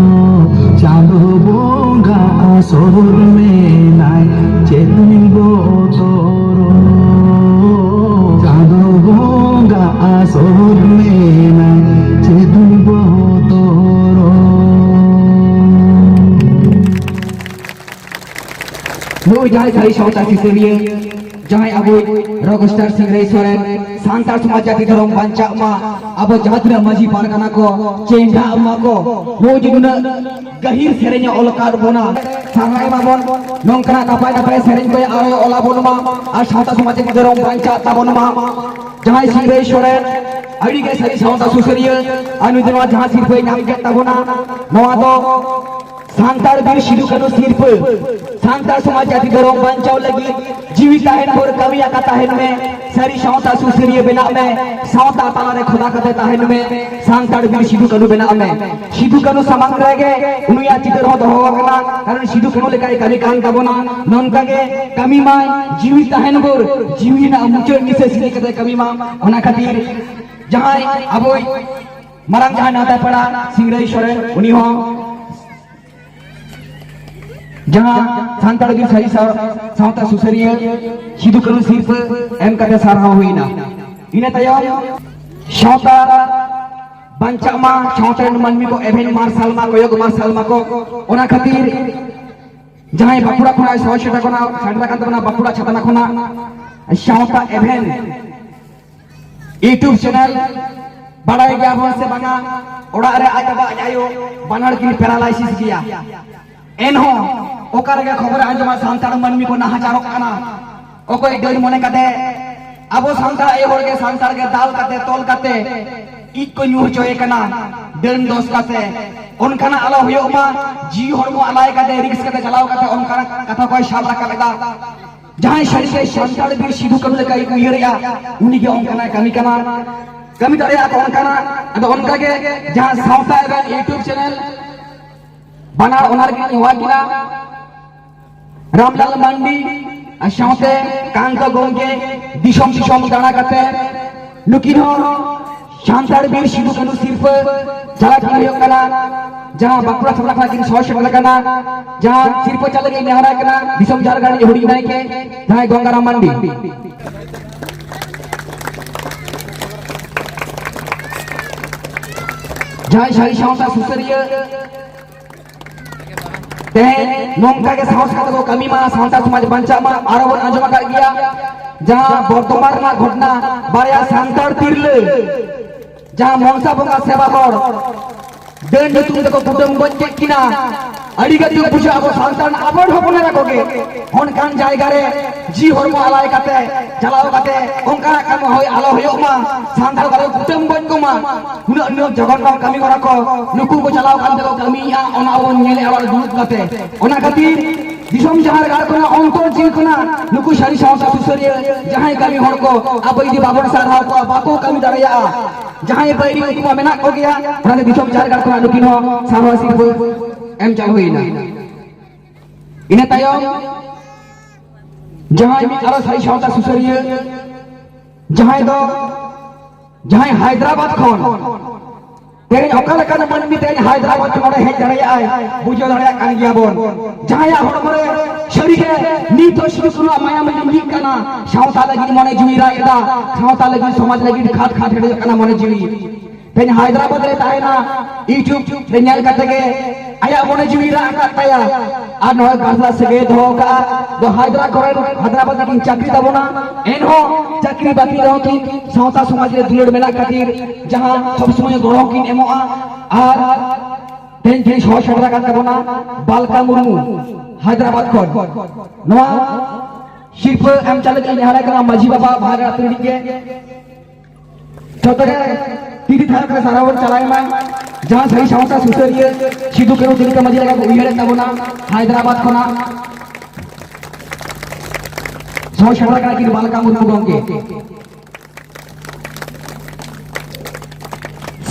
ᱪᱟᱸᱫᱚ ᱵᱚᱸᱜᱟ ᱟᱥᱚᱨ ᱢᱮᱱᱟᱭ, ᱪᱮᱫ ᱫᱩᱧ ᱵᱚᱛᱚᱨᱚᱜ? ᱪᱟᱸᱫᱚ ᱵᱚᱸᱜᱟ ᱟᱥᱚᱨ ᱢᱮᱱᱟᱭ, ᱪᱮᱫ ᱫᱩᱧ ᱵᱚᱛᱚᱨᱚᱜ? ᱱᱩᱭ ᱡᱟᱦᱟᱸᱭ ᱥᱟᱹᱨᱤ ᱥᱟᱶᱛᱟ ᱥᱩᱥᱟᱹᱨᱤᱭᱟᱹ, ᱡᱟᱦᱟᱸᱭ ᱟᱵᱚ ᱨᱚᱠᱥᱴᱟᱨ ᱥᱤᱝᱨᱟᱹᱭ ᱥᱚᱨᱮᱱ, ᱥᱟᱱᱛᱟᱲ ᱥᱚᱢᱟᱡᱽ ᱡᱟᱹᱛᱤ ᱫᱷᱚᱨᱚᱢ ᱵᱟᱧᱪᱟᱜ ᱢᱟ, ᱟᱵᱚ ᱡᱟᱦᱟᱸ ᱛᱤᱱᱟᱹᱜ ᱢᱟᱹᱡᱷᱤ ᱯᱟᱨᱜᱟᱱᱟ ᱠᱚ ᱪᱮᱸᱜᱷᱟᱜ ᱢᱟ ᱠᱚ, ᱱᱩᱭ ᱡᱮ ᱱᱩᱱᱟᱹᱜ ᱜᱟᱹᱦᱤᱨ ᱥᱮᱨᱮᱧ ᱮ ᱚᱞ ᱟᱠᱟᱫ ᱵᱚᱱᱟ, ᱥᱟᱨᱦᱟᱣ ᱮᱢᱟ ᱵᱚᱱ, ᱱᱚᱝᱠᱟᱱᱟᱜ ᱱᱟᱯᱟᱭ ᱱᱟᱯᱟᱭ ᱥᱮᱨᱮᱧ ᱠᱚᱭ ᱟᱨᱚ ᱚᱞ ᱟᱵᱚᱱ ᱢᱟ, ᱟᱨ ᱥᱟᱶᱛᱟ ᱥᱚᱢᱟᱡᱽ ᱡᱟᱹᱛᱤ ᱫᱷᱚᱨᱚᱢ ᱵᱟᱧᱪᱟᱜ ᱛᱟᱵᱚᱱ ᱢᱟ᱾ ᱡᱟᱦᱟᱸᱭ ᱥᱤᱝᱨᱟᱹᱭ ᱥᱚᱨᱮᱱ, ᱟᱹᱰᱤ ᱜᱮ ᱥᱟᱹᱨᱤ ᱥᱟᱶᱛᱟ ᱥᱩᱥᱟᱹᱨᱤᱭᱟᱹ, ᱟᱨ ᱱᱩᱭ ᱫᱚ ᱱᱚᱣᱟ ᱡᱟᱦᱟᱸ ᱥᱤᱨᱯᱟᱹᱭ ᱧᱟᱢ ᱠᱮᱫ ᱛᱟᱵᱚᱱᱟ, ᱱᱚᱣᱟ ᱫᱚ ᱥᱟᱱᱛᱟᱲ ᱵᱤᱨ ᱥᱤᱫᱩ ᱠᱟᱹᱱᱦᱩ ᱥᱤᱨᱯᱟᱹ, ᱥᱟᱱᱛᱟᱲ ᱥᱚᱢᱟᱡᱽ ᱡᱟᱹᱛᱤ ᱫᱷᱚᱨᱚᱢ ᱵᱟᱧᱪᱟᱣ ᱞᱟᱹᱜᱤᱫ ᱡᱤᱣᱤ ᱛᱟᱦᱮᱱ ᱵᱷᱳᱨ ᱠᱟᱹᱢᱤ ᱟᱠᱟ ᱛᱟᱦᱮᱱ ᱢᱮ, ᱥᱟᱹᱨᱤ ᱥᱟᱶᱛᱟ ᱥᱩᱥᱟᱹᱨᱤᱭᱟᱹ ᱵᱮᱱᱟᱜ ᱢᱮ, ᱥᱟᱶᱛᱟ ᱛᱟᱞᱟᱨᱮ ᱠᱷᱚᱫᱟ ᱠᱟᱛᱮ ᱛᱟᱦᱮᱱ ᱢᱮ, ᱥᱟᱱᱛᱟᱲ ᱵᱤᱨ ᱥᱤᱫᱩ ᱠᱟᱹᱱᱦᱩ ᱵᱮᱱᱟᱜ ᱢᱮ᱾ ᱥᱤᱫᱩ ᱠᱟᱹᱱᱦᱩ ᱥᱟᱢᱟᱝ ᱨᱮᱜᱮ ᱩᱱᱤᱭᱟᱜ ᱪᱤᱛᱟᱹᱨ ᱦᱚᱸ ᱫᱚᱦᱚ ᱟᱠᱟᱱᱟ, ᱠᱟᱨᱚᱱ ᱥᱤᱫᱩ ᱠᱟᱹᱱᱦᱩ ᱞᱮᱠᱟᱭ ᱠᱟᱹᱢᱤ ᱠᱟᱱ ᱛᱟᱵᱚᱱᱟ᱾ ᱱᱚᱝᱠᱟ ᱜᱮ ᱠᱟᱹᱢᱤ ᱢᱟᱭ, ᱡᱤᱣᱤ ᱛᱟᱦᱮᱱ ᱵᱷᱳᱨ ᱡᱤᱣᱤ ᱨᱮᱱᱟᱜ ᱢᱩᱪᱟᱹᱫ ᱱᱤᱥᱟᱹᱥ ᱤᱫᱤ ᱠᱟᱛᱮ ᱠᱟᱹᱢᱤ ᱢᱟ᱾ ᱚᱱᱟ ᱠᱷᱟᱹᱛᱤᱨ ᱡᱟᱦᱟᱸᱭ ᱟᱵᱚᱭᱤᱡ ᱢᱟᱨᱟᱝ ᱡᱟᱦᱟᱸᱭ ᱱᱮᱣᱛᱟ ᱯᱮᱲᱟ ᱥᱤᱝᱨᱟᱹᱭ ᱥᱚᱨᱮᱱ, ᱩᱱᱤ ᱦᱚᱸ ᱡᱟᱦᱟᱸ ᱥᱟᱱᱛᱟᱲ ᱵᱤᱨ ᱥᱟᱹᱨᱤ ᱥᱟᱶ-, ᱥᱟᱶᱛᱟ ᱥᱩᱥᱟᱹᱨᱤᱭᱟᱹ ᱥᱤᱫᱩ ᱠᱟᱹᱱᱦᱩ ᱥᱤᱨᱯᱟᱹ ᱮᱢ ᱠᱟᱛᱮ ᱥᱟᱨᱦᱟᱣ ᱦᱩᱭᱱᱟ᱾ ᱤᱱᱟᱹ ᱛᱟᱭᱚᱢ ᱥᱟᱶᱛᱟ ᱵᱟᱧᱪᱟᱜ ᱢᱟ, ᱥᱟᱶᱛᱟ ᱨᱮᱱ ᱢᱟᱹᱱᱢᱤ ᱠᱚ ᱮᱵᱷᱮᱱ ᱢᱟᱨᱥᱟᱞ ᱢᱟ, ᱠᱚᱭᱚᱜ ᱢᱟᱨᱥᱟᱞ ᱢᱟᱠᱚ᱾ ᱚᱱᱟ ᱠᱷᱟᱹᱛᱤᱨ ᱡᱟᱦᱟᱸᱭ ᱵᱟᱸᱠᱩᱲᱟ ᱠᱷᱚᱱᱟᱜ ᱥᱚᱦᱚᱨ ᱥᱮᱴᱮᱨ ᱠᱟᱱᱟ, ᱥᱮᱴᱮᱨ ᱟᱠᱟᱱ ᱛᱟᱵᱚᱱᱟ ᱵᱟᱸᱠᱩᱲᱟ ᱪᱷᱟᱛᱱᱟ ᱠᱷᱚᱱᱟᱜ, ᱥᱟᱶᱛᱟ ᱮᱵᱷᱮᱱ YouTube channel, ᱵᱟᱲᱟᱭ ᱜᱮᱭᱟ ᱵᱚᱱ ᱥᱮ ᱵᱟᱝᱟ, ᱚᱲᱟᱜ ᱨᱮ ᱟᱡ ᱵᱟᱵᱟ ᱟᱡ ᱟᱭᱳ ᱵᱟᱱᱟᱨ ᱠᱤᱱ paralysis ᱜᱮᱭᱟ᱾ ᱮᱱᱦᱚᱸ ᱚᱠᱟ ᱨᱮᱜᱮ ᱠᱷᱚᱵᱚᱨᱮ ᱟᱸᱡᱚᱢᱟ ᱥᱟᱱᱛᱟᱲ ᱢᱟᱹᱱᱢᱤ ᱠᱚ ᱱᱟᱦᱟᱪᱟᱨᱚᱜ ᱠᱟᱱᱟ, ᱚᱠᱚᱭ ᱰᱟᱹᱱ ᱢᱚᱱᱮ ᱠᱟᱛᱮ ᱟᱵᱚ ᱥᱟᱱᱛᱟᱲ ᱟᱭᱳ ᱦᱚᱲ ᱜᱮ ᱥᱟᱱᱛᱟᱲ ᱜᱮ ᱫᱟᱞ ᱠᱟᱛᱮ ᱛᱚᱞ ᱠᱟᱛᱮ ᱤᱡ ᱠᱚ ᱧᱩ ᱦᱚᱪᱚᱭᱮ ᱠᱟᱱᱟ ᱰᱟᱹᱱ ᱫᱚᱥ ᱠᱟᱛᱮ᱾ ᱚᱱᱠᱟᱱᱟᱜ ᱟᱞᱚ ᱦᱩᱭᱩᱜ ᱢᱟ, ᱡᱤᱣᱤ ᱦᱚᱲᱢᱚ ᱟᱞᱟᱭ ᱠᱟᱛᱮ, ᱨᱤᱠᱥ ᱠᱟᱛᱮ ᱪᱟᱞᱟᱣ ᱠᱟᱛᱮ ᱚᱱᱠᱟᱱᱟᱜ ᱠᱟᱛᱷᱟ ᱠᱚᱭ ᱥᱟᱵ ᱨᱟᱠᱟᱵ ᱮᱫᱟ᱾ ᱡᱟᱦᱟᱸᱭ ᱥᱟᱹᱨᱤ ᱥᱟᱹᱨᱤ ᱥᱟᱱᱛᱟᱲ ᱵᱤᱨ ᱥᱤᱫᱩ ᱠᱟᱹᱱᱦᱩ ᱞᱮᱠᱟᱭ ᱩᱭᱦᱟᱹᱨᱮᱜᱼᱟ, ᱩᱱᱤ ᱜᱮ ᱚᱱᱠᱟᱱᱟᱜ ᱠᱟᱹᱢᱤ ᱠᱟᱱᱟ, ᱠᱟᱹᱢᱤ ᱫᱟᱲᱮᱭᱟᱜᱼᱟ ᱠᱚ ᱚᱱᱠᱟᱱᱟᱜ᱾ ᱟᱫᱚ ᱚᱱᱠᱟ ᱜᱮ ᱡᱟᱦᱟᱸ ᱥᱟᱶᱛᱟ ᱮᱵᱷᱮᱱ YouTube channel, ᱵᱟᱱᱟᱨ ᱚᱱᱟ ᱨᱮᱜᱮ ᱞᱤᱧ ᱦᱚᱦᱚ ᱠᱤᱱᱟ, ᱨᱟᱢᱞᱟᱞ ᱢᱟᱱᱰᱤ ᱟᱨ ᱥᱟᱶᱛᱮ ᱠᱟᱱᱛᱚ ᱜᱚᱢᱠᱮ ᱫᱤᱥᱚᱢ ᱫᱤᱥᱚᱢ ᱫᱟᱬᱟ ᱠᱟᱛᱮ ᱱᱩᱠᱤᱱ ᱦᱚᱸ ᱥᱟᱱᱛᱟᱲ ᱵᱤᱨ ᱥᱤᱫᱩ ᱠᱟᱹᱱᱦᱩ ᱥᱤᱨᱯᱟᱹ ᱪᱟᱞᱟᱜ ᱠᱤᱱ ᱦᱩᱭᱩᱜ ᱠᱟᱱᱟ, ᱡᱟᱦᱟᱸ ᱵᱟᱸᱠᱩᱲᱟ ᱥᱟᱢᱲᱟ ᱠᱷᱚᱱᱟᱜ ᱠᱤᱱ ᱥᱚᱦᱚᱨ ᱥᱮᱴᱮᱨ ᱟᱠᱟᱱᱟ, ᱡᱟᱦᱟᱸ ᱥᱤᱨᱯᱟᱹ ᱪᱟᱞ ᱞᱟᱹᱜᱤᱫ ᱱᱮᱦᱚᱨᱟᱭ ᱠᱟᱱᱟ ᱫᱤᱥᱚᱢ ᱡᱷᱟᱲᱠᱷᱚᱸᱰ ᱨᱤᱱᱤᱡ ᱦᱩᱰᱤᱧ ᱱᱟᱭᱠᱮ ᱡᱟᱦᱟᱸᱭ ᱜᱚᱝᱜᱟᱨᱟᱢ ᱢᱟᱱᱰᱤ᱾ ᱡᱟᱦᱟᱸᱭ ᱥᱟᱹᱨᱤ ᱥᱟᱶᱛᱟ ᱥᱩᱥᱟᱹᱨᱤᱭᱟᱹ ᱛᱮᱦᱮᱧ ᱱᱚᱝᱠᱟ ᱜᱮ ᱥᱟᱦᱚᱥ ᱠᱟᱛᱮ ᱠᱚ ᱠᱟᱹᱢᱤ ᱢᱟ, ᱥᱟᱶᱛᱟ ᱥᱚᱢᱟᱡᱽ ᱵᱟᱧᱪᱟᱜ ᱢᱟ᱾ ᱟᱨᱚ ᱵᱚᱱ ᱟᱸᱡᱚᱢ ᱟᱠᱟᱫ ᱜᱮᱭᱟ ᱡᱟᱦᱟᱸ ᱵᱚᱨᱫᱷᱚᱢᱟᱱ ᱨᱮᱱᱟᱜ ᱜᱷᱚᱴᱱᱟ, ᱵᱟᱨᱭᱟ ᱥᱟᱱᱛᱟᱲ ᱛᱤᱨᱞᱟᱹ ᱡᱟᱦᱟᱸ ᱢᱚᱱᱥᱟ ᱵᱚᱸᱜᱟ ᱥᱮᱵᱟ ᱦᱚᱲ ᱰᱟᱹᱱ ᱧᱩᱛᱩᱢ ᱛᱮᱠᱚ ᱠᱩᱴᱟᱹᱢ ᱜᱚᱡ ᱠᱮᱫ ᱠᱤᱱᱟ᱾ ᱟᱹᱰᱤ ᱜᱮ ᱫᱩᱠ ᱵᱩᱡᱷᱟᱹᱜᱼᱟ ᱟᱵᱚ ᱥᱟᱱᱛᱟᱲ ᱟᱵᱚ ᱦᱚᱯᱚᱱ ᱮᱨᱟ ᱠᱚᱜᱮ ᱚᱱᱠᱟᱱ ᱡᱟᱭᱜᱟ ᱨᱮ ᱡᱤᱣᱤ ᱦᱚᱲᱢᱚ ᱟᱞᱟᱭ ᱠᱟᱛᱮ ᱪᱟᱞᱟᱣ ᱠᱟᱛᱮ ᱚᱱᱠᱟᱱᱟᱜ ᱠᱟᱹᱢᱤ ᱦᱩᱭ ᱟᱞᱚ ᱦᱩᱭᱩᱜ ᱢᱟ, ᱥᱟᱱᱛᱟᱲ ᱠᱚ ᱟᱞᱚ ᱠᱩᱴᱟᱹᱢ ᱜᱚᱡ ᱠᱚᱢᱟ᱾ ᱩᱱᱟᱹᱜ ᱩᱱᱟᱹᱜ ᱡᱚᱜᱚᱱᱱᱚ ᱠᱟᱹᱢᱤ ᱦᱚᱨᱟ ᱠᱚ ᱱᱩᱠᱩ ᱠᱚ ᱪᱟᱞᱟᱣ ᱠᱟᱱ ᱛᱮᱠᱚ ᱠᱟᱹᱢᱤᱭᱮᱫᱼᱟ, ᱚᱱᱟ ᱵᱚᱱ ᱧᱮᱞᱮᱫᱼᱟ ᱚᱲᱟᱜ ᱨᱮ ᱫᱩᱲᱩᱵ ᱠᱟᱛᱮ᱾ ᱚᱱᱟ ᱠᱷᱟᱹᱛᱤᱨ ᱫᱤᱥᱚᱢ ᱡᱟᱦᱟᱸ ᱨᱮ ᱟᱲᱜᱚᱱᱟ ᱚᱱᱛᱚᱨ ᱡᱤᱣᱤ ᱠᱷᱚᱱᱟᱜ ᱱᱩᱠᱩ ᱥᱟᱹᱨᱤ ᱥᱟᱶᱛᱟ ᱥᱩᱥᱟᱹᱨᱤᱭᱟᱹ ᱡᱟᱦᱟᱸᱭ ᱠᱟᱹᱢᱤ ᱦᱚᱲ ᱠᱚ ᱟᱵᱚ ᱡᱩᱫᱤ ᱵᱟᱵᱚᱱ ᱥᱟᱨᱦᱟᱣ ᱠᱚᱣᱟ, ᱵᱟᱠᱚ ᱠᱟᱹᱢᱤ ᱫᱟᱲᱮᱭᱟᱜᱼᱟ᱾ ᱡᱟᱦᱟᱸᱭ ᱵᱟᱹᱭᱨᱤ ᱩᱱᱠᱩ ᱢᱟ ᱢᱮᱱᱟᱜ ᱠᱚᱜᱮᱭᱟ, ᱚᱱᱟᱛᱮ ᱫᱤᱥᱚᱢ ᱡᱟᱦᱮᱨ ᱜᱟᱲ ᱠᱷᱚᱱᱟᱜ ᱱᱩᱠᱤᱱ ᱦᱚᱸ ᱥᱟᱨᱦᱟᱣ ᱥᱤᱨᱯᱟᱹ ᱮᱢ ᱪᱟᱞ ᱦᱩᱭᱱᱟ᱾ ᱤᱱᱟᱹ ᱛᱟᱭᱚᱢ ᱡᱟᱦᱟᱸᱭ ᱢᱤᱫ ᱟᱨᱚ ᱥᱟᱹᱨᱤ ᱥᱟᱶᱛᱟ ᱥᱩᱥᱟᱹᱨᱤᱭᱟᱹ, ᱡᱟᱦᱟᱸᱭ ᱫᱚ ᱡᱟᱦᱟᱸᱭ ᱦᱟᱭᱫᱨᱟᱵᱟᱫᱽ ᱠᱷᱚᱱ ᱛᱮᱦᱮᱧ ᱚᱠᱟ ᱞᱮᱠᱟᱱ ᱢᱟᱹᱱᱢᱤ ᱛᱮᱦᱮᱧ ᱦᱟᱭᱫᱨᱟᱵᱟᱫᱽ ᱠᱷᱚᱱ ᱱᱚᱰᱮ ᱦᱮᱡ ᱫᱟᱲᱮᱭᱟᱜᱼᱟᱭ, ᱵᱩᱡᱷᱟᱹᱣ ᱫᱟᱲᱮᱭᱟᱜ ᱠᱟᱱ ᱜᱮᱭᱟ ᱵᱚᱱ᱾ ᱡᱟᱦᱟᱸᱭᱟᱜ ᱦᱚᱲᱢᱚ ᱨᱮ ᱥᱟᱹᱨᱤᱜᱮ ᱱᱤᱛ ᱦᱚᱸ ᱥᱤᱫᱩ ᱠᱟᱹᱱᱩᱣᱟᱜ ᱢᱟᱭᱟᱢ ᱞᱤᱸᱜᱤᱜ ᱠᱟᱱᱟ, ᱥᱟᱶᱛᱟ ᱞᱟᱹᱜᱤᱫ ᱢᱚᱱᱮ ᱡᱤᱣᱤ ᱨᱟᱜ ᱮᱫᱟ, ᱥᱟᱶᱛᱟ ᱞᱟᱹᱜᱤᱫ ᱥᱚᱢᱟᱡᱽ ᱞᱟᱹᱜᱤᱫ ᱠᱷᱟᱫ ᱠᱷᱟᱫ ᱦᱮᱰᱮᱡᱚᱜ ᱠᱟᱱᱟ ᱢᱚᱱᱮ ᱡᱤᱣᱤ᱾ ᱛᱮᱦᱮᱧ ᱦᱟᱭᱫᱨᱟᱵᱟᱫᱽ ᱨᱮ ᱛᱟᱦᱮᱱᱟ, YouTube ᱨᱮ ᱧᱮᱞ ᱠᱟᱛᱮ ᱜᱮ ᱟᱭᱟᱜ ᱢᱚᱱᱮ ᱡᱤᱣᱤ ᱨᱟᱜ ᱟᱠᱟᱫ ᱛᱟᱭᱟ᱾ ᱟᱨ ᱱᱚᱣᱟ ᱜᱟᱥᱞᱟ ᱥᱟᱹᱜᱟᱹᱭ ᱫᱚᱦᱚ ᱠᱟᱜᱼᱟ ᱫᱚ ᱦᱟᱭᱫᱨᱟ ᱠᱚᱨᱮᱱ, ᱦᱟᱭᱫᱨᱟᱵᱟᱫᱽ ᱨᱮᱠᱤᱱ ᱪᱟᱹᱠᱨᱤ ᱛᱟᱵᱚᱱᱟ, ᱮᱱᱦᱚᱸ ᱪᱟᱹᱠᱨᱤ ᱵᱟᱹᱠᱨᱤ ᱨᱮᱦᱚᱸ ᱠᱤᱱ ᱥᱟᱶᱛᱟ ᱥᱚᱢᱟᱡᱽ ᱨᱮ ᱫᱩᱞᱟᱹᱲ ᱢᱮᱱᱟᱜ ᱠᱷᱟᱹᱛᱤᱨ ᱡᱟᱦᱟᱸ ᱥᱚᱵ ᱥᱚᱢᱚᱭ ᱜᱚᱲᱚ ᱠᱤᱱ ᱮᱢᱚᱜᱼᱟ᱾ ᱟᱨ ᱛᱮᱦᱮᱧ ᱛᱮᱦᱮᱧ ᱥᱚᱦᱚᱨ ᱥᱮᱴᱮᱨ ᱟᱠᱟᱱ ᱛᱟᱵᱚᱱᱟ ᱵᱟᱞᱠᱟ ᱢᱩᱨᱢᱩ ᱦᱟᱭᱫᱨᱟᱵᱟᱫᱽ ᱠᱷᱚᱱ᱾ ᱱᱚᱣᱟ ᱥᱤᱨᱯᱟᱹ ᱮᱢ ᱪᱟᱞ ᱞᱟᱹᱜᱤᱫ ᱱᱮᱦᱚᱨᱟᱭ ᱠᱟᱱᱟ ᱢᱟᱹᱡᱷᱤ ᱵᱟᱵᱟ ᱵᱷᱟᱜᱽ ᱟᱹᱛᱩ ᱨᱤᱱᱤᱡ ᱜᱮ᱾ ᱡᱚᱛᱚ ᱜᱮ ᱛᱤᱨᱤ ᱛᱷᱟᱱ ᱨᱮ ᱥᱟᱨᱦᱟᱣ ᱵᱚᱱ ᱪᱟᱞᱟᱣ ᱢᱟ᱾ ᱡᱟᱦᱟᱸ ᱥᱟᱹᱦᱤ ᱥᱟᱶᱛᱟ ᱥᱩᱥᱟᱹᱨᱤᱭᱟᱹ ᱥᱤᱫᱩ ᱠᱟᱹᱱᱦᱩ ᱛᱤᱞᱠᱟᱹ ᱢᱟᱹᱡᱷᱤ ᱞᱮᱠᱟ ᱠᱚ ᱩᱭᱦᱟᱹᱨᱮᱫ ᱛᱟᱵᱚᱱᱟ, ᱦᱟᱭᱫᱨᱟᱵᱟᱫᱽ ᱠᱷᱚᱱᱟᱜ ᱥᱚᱦᱚᱨ ᱥᱮᱴᱮᱨ ᱠᱟᱱᱟ ᱠᱤᱱ ᱵᱟᱞᱠᱟ ᱢᱩᱨᱢᱩ ᱜᱚᱢᱠᱮ᱾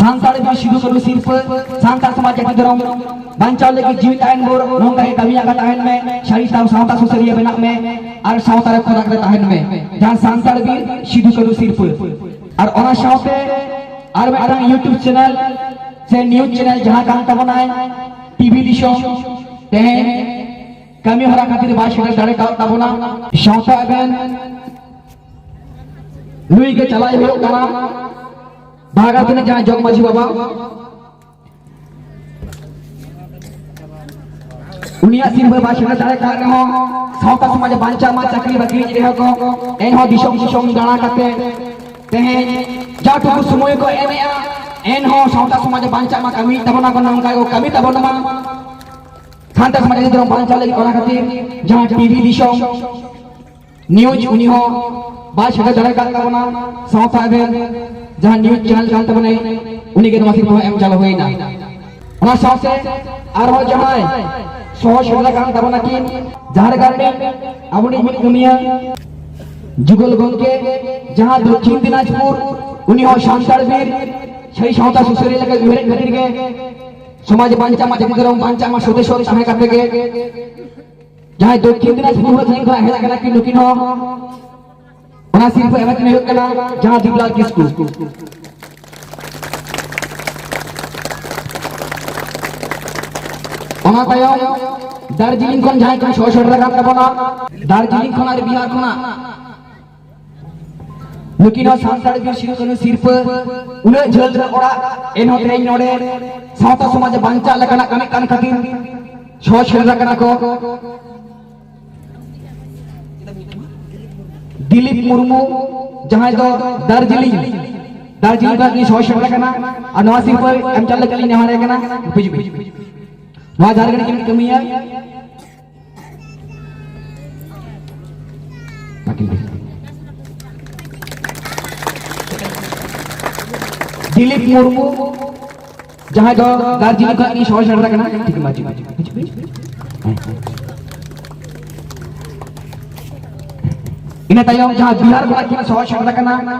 ᱥᱟᱱᱛᱟᱲ ᱵᱤᱨ ᱥᱤᱫᱩ ᱠᱟᱹᱱᱦᱩ ᱥᱤᱨᱯᱟᱹ, ᱥᱟᱱᱛᱟᱲ ᱥᱚᱢᱟᱡᱽ ᱡᱟᱹᱛᱤ ᱫᱷᱚᱨᱚᱢ ᱵᱟᱧᱪᱟᱣ ᱞᱟᱹᱜᱤᱫ ᱡᱤᱣᱤ ᱛᱟᱦᱮᱱ ᱵᱷᱳᱨ ᱱᱚᱝᱠᱟ ᱜᱮ ᱠᱟᱹᱢᱤ ᱟᱠᱟ ᱛᱟᱦᱮᱱ ᱢᱮ, ᱥᱟᱹᱨᱤ ᱥᱟᱶ-, ᱥᱟᱶᱛᱟ ᱥᱩᱥᱟᱹᱨᱤᱭᱟᱹ ᱵᱮᱱᱟᱜ ᱢᱮ ᱟᱨ ᱥᱟᱶᱛᱟ ᱨᱮ ᱠᱷᱚᱫᱟᱜ ᱨᱮ ᱛᱟᱦᱮᱱ ᱢᱮ᱾ ᱡᱟᱦᱟᱸ ᱥᱟᱱᱛᱟᱲ ᱵᱤᱨ ᱥᱤᱫᱩ ᱠᱟᱹᱱᱦᱩ ᱥᱤᱨᱯᱟᱹ᱾ ᱟᱨ ᱚᱱᱟ ᱥᱟᱶᱛᱮ ᱟᱨ ᱢᱤᱫᱴᱟᱝ YouTube ᱪᱮᱱᱮᱞ ᱥᱮ ᱱᱤᱭᱩᱡᱽ ᱪᱮᱱᱮᱞ ᱡᱟᱦᱟᱸ ᱠᱟᱱ ᱛᱟᱵᱚᱱᱟᱭ ᱴᱤᱵᱷᱤ ᱫᱤᱥᱚᱢ, ᱛᱮᱦᱮᱧ ᱠᱟᱹᱢᱤ ᱦᱚᱨᱟ ᱠᱷᱟᱹᱛᱤᱨ ᱵᱟᱭ ᱥᱮᱴᱮᱨ ᱫᱟᱲᱮ ᱠᱟᱣᱫ ᱛᱟᱵᱚᱱᱟ᱾ ᱥᱟᱶᱛᱟ ᱮᱵᱷᱮᱱ ᱱᱩᱭ ᱜᱮ ᱪᱟᱞᱟᱣ ᱦᱩᱭᱩᱜ ᱠᱟᱱᱟ ᱵᱷᱟᱜᱟᱛ ᱨᱤᱱᱤᱡ ᱡᱟᱦᱟᱸᱭ ᱡᱚᱜᱽ ᱢᱟᱹᱡᱷᱤ ᱵᱟᱵᱟ᱾ ᱩᱱᱤᱭᱟᱜ ᱥᱤᱨᱯᱟᱹ ᱵᱟᱭ ᱥᱮᱴᱮᱨ ᱫᱟᱲᱮ ᱠᱟᱜ ᱨᱮᱦᱚᱸ, ᱥᱟᱶᱛᱟ ᱥᱚᱢᱟᱡᱽ ᱵᱟᱧᱪᱟᱜ ᱢᱟ, ᱪᱟᱹᱠᱨᱤ ᱵᱟᱹᱠᱨᱤ ᱨᱮᱦᱚᱸ ᱠᱚ, ᱮᱱᱦᱚᱸ ᱫᱤᱥᱚᱢ ᱫᱤᱥᱚᱢ ᱫᱟᱬᱟ ᱠᱟᱛᱮ ᱛᱮᱦᱮᱧ ᱡᱟᱴᱩᱠᱩ ᱥᱚᱢᱚᱭ ᱠᱚ ᱮᱢᱮᱜᱼᱟ, ᱮᱱᱦᱚᱸ ᱥᱟᱶᱛᱟ ᱥᱚᱢᱟᱡᱽ ᱵᱟᱧᱪᱟᱜ ᱢᱟ, ᱠᱟᱹᱢᱤ ᱛᱟᱵᱚᱱᱟ ᱠᱚ, ᱱᱚᱝᱠᱟ ᱜᱮᱠᱚ ᱠᱟᱹᱢᱤ ᱛᱟᱵᱚᱱ ᱢᱟ᱾ ᱥᱟᱱᱛᱟᱲ ᱥᱚᱢᱟᱡᱽ ᱡᱩᱫᱤ ᱵᱟᱧᱪᱟᱣ ᱞᱟᱹᱜᱤᱫ, ᱚᱱᱟ ᱠᱷᱟᱹᱛᱤᱨ ᱡᱟᱦᱟᱸ ᱴᱤᱵᱷᱤ ᱫᱤᱥᱚᱢ ᱱᱤᱭᱩᱡᱽ, ᱩᱱᱤ ᱦᱚᱸ ᱵᱟᱭ ᱥᱮᱴᱮᱨ ᱫᱟᱲᱮ ᱠᱟᱜ ᱛᱟᱵᱚᱱᱟ᱾ ᱥᱟᱶᱛᱟ ᱮᱵᱷᱮᱱ ᱡᱟᱦᱟᱸ ᱱᱤᱭᱩᱡᱽ ᱪᱮᱱᱮᱞ ᱠᱟᱱ ᱛᱟᱵᱚᱱᱟᱭ, ᱩᱱᱤ ᱜᱮ ᱱᱚᱣᱟ ᱥᱤᱨᱯᱟᱹ ᱦᱚᱸ ᱮᱢ ᱪᱟᱞ ᱦᱩᱭᱱᱟ᱾ ᱚᱱᱟ ᱥᱟᱶᱛᱮ ᱟᱨᱦᱚᱸ ᱡᱟᱦᱟᱸᱭ ᱥᱚᱦᱚ ᱥᱮᱴᱮᱨ ᱠᱟᱱ ᱛᱟᱵᱚᱱᱟ ᱠᱤᱱ, ᱡᱟᱦᱟᱸ ᱨᱮ ᱜᱟᱨᱰᱮᱱ ᱟᱵᱚ ᱨᱤᱱ ᱢᱤᱫ ᱯᱩᱱᱭᱟᱹ ᱡᱩᱜᱚᱞ ᱜᱚᱢᱠᱮ, ᱡᱟᱦᱟᱸ ᱫᱚᱠᱠᱷᱤᱱ ᱫᱤᱱᱟᱡᱽᱯᱩᱨ, ᱩᱱᱤ ᱦᱚᱸ ᱥᱟᱱᱛᱟᱲ ᱵᱤᱨ, ᱥᱟᱹᱦᱤ ᱥᱟᱶᱛᱟ ᱥᱩᱥᱟᱹᱨᱤᱭᱟᱹ ᱞᱮᱠᱟ ᱩᱭᱦᱟᱹᱨᱮᱫ ᱠᱷᱟᱹᱛᱤᱨ ᱜᱮ ᱥᱚᱢᱟᱡᱽ ᱵᱟᱧᱪᱟᱜ ᱢᱟ, ᱡᱟᱹᱛᱤ ᱫᱷᱚᱨᱚᱢ ᱵᱟᱧᱪᱟᱜ ᱢᱟ, ᱥᱚᱫᱮᱥᱚᱨ ᱛᱟᱦᱮᱸ ᱠᱟᱛᱮ ᱜᱮ ᱡᱟᱦᱟᱸᱭ ᱫᱚᱠᱠᱷᱤᱱ ᱫᱤᱱᱟᱡᱽᱯᱩᱨ ᱦᱚᱸ ᱡᱟᱦᱟᱸᱭ ᱠᱷᱚᱱᱟᱜ ᱦᱮᱡ ᱟᱠᱟᱱᱟ ᱠᱤᱱ, ᱱᱩᱠᱤᱱ ᱦᱚᱸ ᱚᱱᱟ ᱥᱤᱨᱯᱟᱹ ᱮᱢ ᱠᱤᱱ ᱦᱩᱭᱩᱜ ᱠᱟᱱᱟ ᱡᱟᱦᱟᱸ ᱫᱤᱯᱞᱟᱞ ᱠᱤᱥᱠᱩ᱾ ᱚᱱᱟ ᱛᱟᱭᱚᱢ ᱫᱟᱨᱡᱤᱞᱤᱝ ᱠᱷᱚᱱ ᱡᱟᱦᱟᱸᱭ ᱠᱤᱱ ᱥᱚᱦᱚ ᱥᱮᱴᱮᱨ ᱟᱠᱟᱱ ᱛᱟᱵᱚᱱᱟ, ᱫᱟᱨᱡᱤᱞᱤᱝ ᱠᱷᱚᱱ ᱟᱨ ᱵᱤᱦᱟᱨ ᱠᱷᱚᱱᱟᱜ ᱱᱩᱠᱤᱱ ᱦᱚᱸ ᱥᱟᱱᱛᱟᱲ ᱵᱤᱨ ᱥᱤᱫᱩ ᱠᱟᱹᱱᱦᱩ ᱥᱤᱨᱯᱟᱹ, ᱩᱱᱟᱹᱜ ᱡᱷᱟᱹᱞ ᱨᱮ ᱚᱲᱟᱜ, ᱮᱱᱦᱚᱸ ᱛᱮᱦᱮᱧ ᱱᱚᱰᱮ ᱥᱟᱶᱛᱟ ᱥᱚᱢᱟᱡᱽ ᱵᱟᱧᱪᱟᱜ ᱞᱮᱠᱟᱱᱟᱜ ᱠᱟᱹᱢᱤ ᱠᱟᱱ ᱠᱷᱟᱹᱛᱤᱨ ᱥᱚᱦᱚ ᱥᱮᱴᱮᱨ ᱟᱠᱟᱱᱟ ᱠᱚ᱾ ᱫᱤᱞᱤᱯ ᱢᱩᱨᱢᱩ, ᱡᱟᱦᱟᱸᱭ ᱫᱚ ᱫᱟᱨᱡᱤᱞᱤᱝ, ᱫᱟᱨᱡᱤᱞᱤᱝ ᱠᱷᱚᱱ ᱤᱧ ᱥᱚᱦᱚ ᱥᱮᱴᱮᱨ ᱟᱠᱟᱱᱟ ᱟᱨ ᱱᱚᱣᱟ ᱥᱤᱨᱯᱟᱹ ᱮᱢ ᱪᱟᱞ ᱞᱟᱹᱜᱤᱫ ᱤᱧ ᱱᱮᱦᱚᱨ ᱟᱭ ᱠᱟᱱᱟ᱾ ᱦᱤᱡᱩᱜ ᱵᱤᱱ᱾ ᱱᱚᱣᱟ ᱡᱟᱦᱟᱸ ᱨᱮᱜᱮ ᱠᱤᱱ ᱠᱟᱹᱢᱤᱭᱟ᱾ ᱫᱤᱞᱤᱯ ᱢᱩᱨᱢᱩ, ᱡᱟᱦᱟᱸᱭ ᱫᱚ ᱫᱟᱨᱡᱤᱞᱤᱝ ᱠᱷᱚᱱ ᱤᱧ ᱥᱚᱦᱚ ᱥᱮᱴᱮᱨ ᱟᱠᱟᱱᱟ᱾ ᱴᱷᱤᱠ ᱢᱟᱹᱡᱷᱤ, ᱢᱟᱹᱡᱷᱤ, ᱢᱟᱹᱡᱷᱤ᱾ ᱤᱱᱟᱹ ᱛᱟᱭᱚᱢ ᱡᱟᱦᱟᱸ ᱵᱤᱦᱟᱨ ᱠᱷᱚᱱᱟᱜ ᱠᱤᱱ ᱥᱚᱦᱚ ᱥᱮᱴᱮᱨ ᱟᱠᱟᱱᱟ,